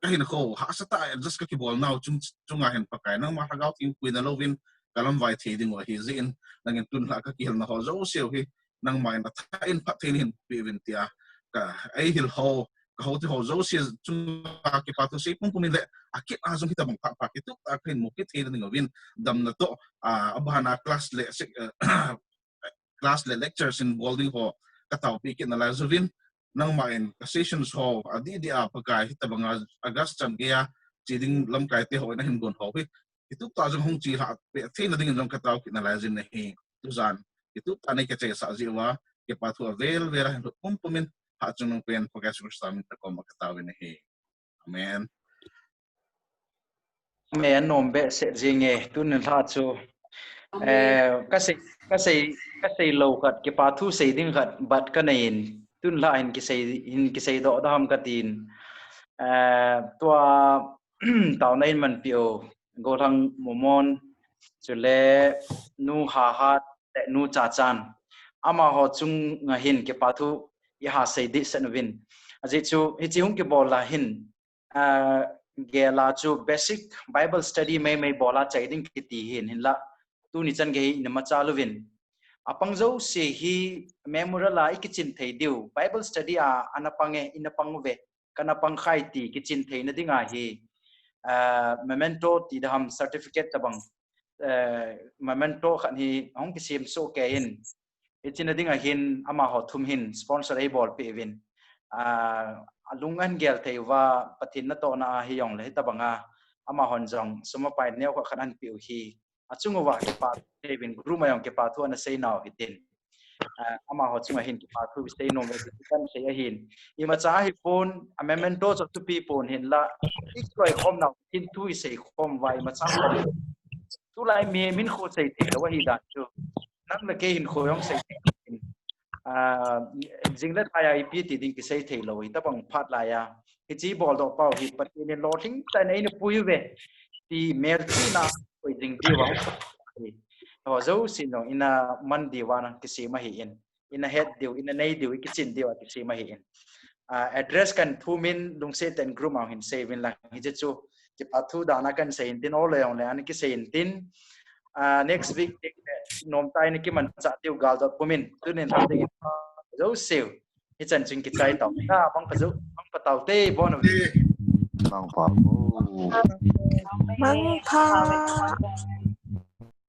kahinkho, hahsa tah a adjust kakibol nau chung, chunga hin Pakai, nangma lhagao theng puina louvin, kalamvai thei diu ahi jeh in, nangin tun lha kakihilna ho jouse u hi, nangma in athah in phatthei nahin peuvin tia, ka, eihil ho, kahouto ho jouse chunga kipathu sei pumpum in le, akit a jong hitabang phat pha kitup tah a kahin mu kit thei diuvin, damna toh, a, abana class le, se-, eh, class le lectures in bol ding ho, kataopi kit nalai jouvin, nangma in ka sessions ho, adih dih a Pakai hitabanga August chan geiya, che ding lamkai te ho in ahin gon ho hi, kitup tah a jong hung che lhah peh theina dingin jong katao kit nalai jin ahi, tujan, kitup tah a nei kacheisah jeh uva, kipathu avel vel a hin lhut pumpum in, hatchungnung pen Pakai Jesu Christa min a koma katao in ahi. Amen. Amen, nom behseh jing e, tun lha chu. Amen. Eh, kasei, kasei, kasei lou khat, kipathu sei ding khat, but kanei in, tun lha hin kisei, hin kisei doh dam katin. Eh, tua, taona in manpi u, Golhang Momon, chule Nu Hahat, le Nu Chachan. Amaho chunga hin kipathu iha sei dih sah uvin. Ajeh chu, hiche hung kibol a hin, ah, gel a chu basic Bible study meimei bol a chai ding kiti hin, hinla tuni chan gei hi ina machal uvin. Apang jouse hi memorial a ikichin thei diu. Bible study a ana pang e, ina pang uve, kana pang khai ti kichin theina dinga hi, ah, memento ti dam certificate tabang, eh, memento khat hi hung kisem soh kei in. Hiche na dinga hin amaho thum hin sponsor eibolpeh uvin. Ah, alung ahin gel thei uva, Pathen natohna ahi jongle hitabanga amahon jong sum apai neo khat khat ahin peh u hi, achung uva kipathu sei uvin, group a jong kipathu ana sei nau hitin. Ah, amaho chunga hin kipathu sei nom e ti kan sei ahin. Imacha ahipon, a memento chu thupi pon hinla, ikiloi khom nau hin thu isei khom uva imacha khom. Tulai mi, min kho sei thei lou ahi dan chu. Nang le kei hinkho jong sei thei lou. Ah, jing le thai a ipi ti ding kisei thei lou, hitabang phat lai a. Hiche bol doh pau hi Pathen in lolhing tah in eina pui uve ti melchihna koi jing diuva. Ho jousen jong ina man diuva na kisem ahi in. Ina het diu, ina nei diu, ikichin diuva kisem ahi in. Ah, address kan thum in lungset tah in group a hin sei uvin lang. Hiche chu kipathu dan a kan sei in tin, ole jongle ana kisei in tin. Ah, next week, eh, nomtah in kimanchah diu gal dot com in. Tunin lha ding in jouse u. Hichan chun kichai tau. Na, mangpha jou, mangpha taute, bon. Mangpha. Mangpha.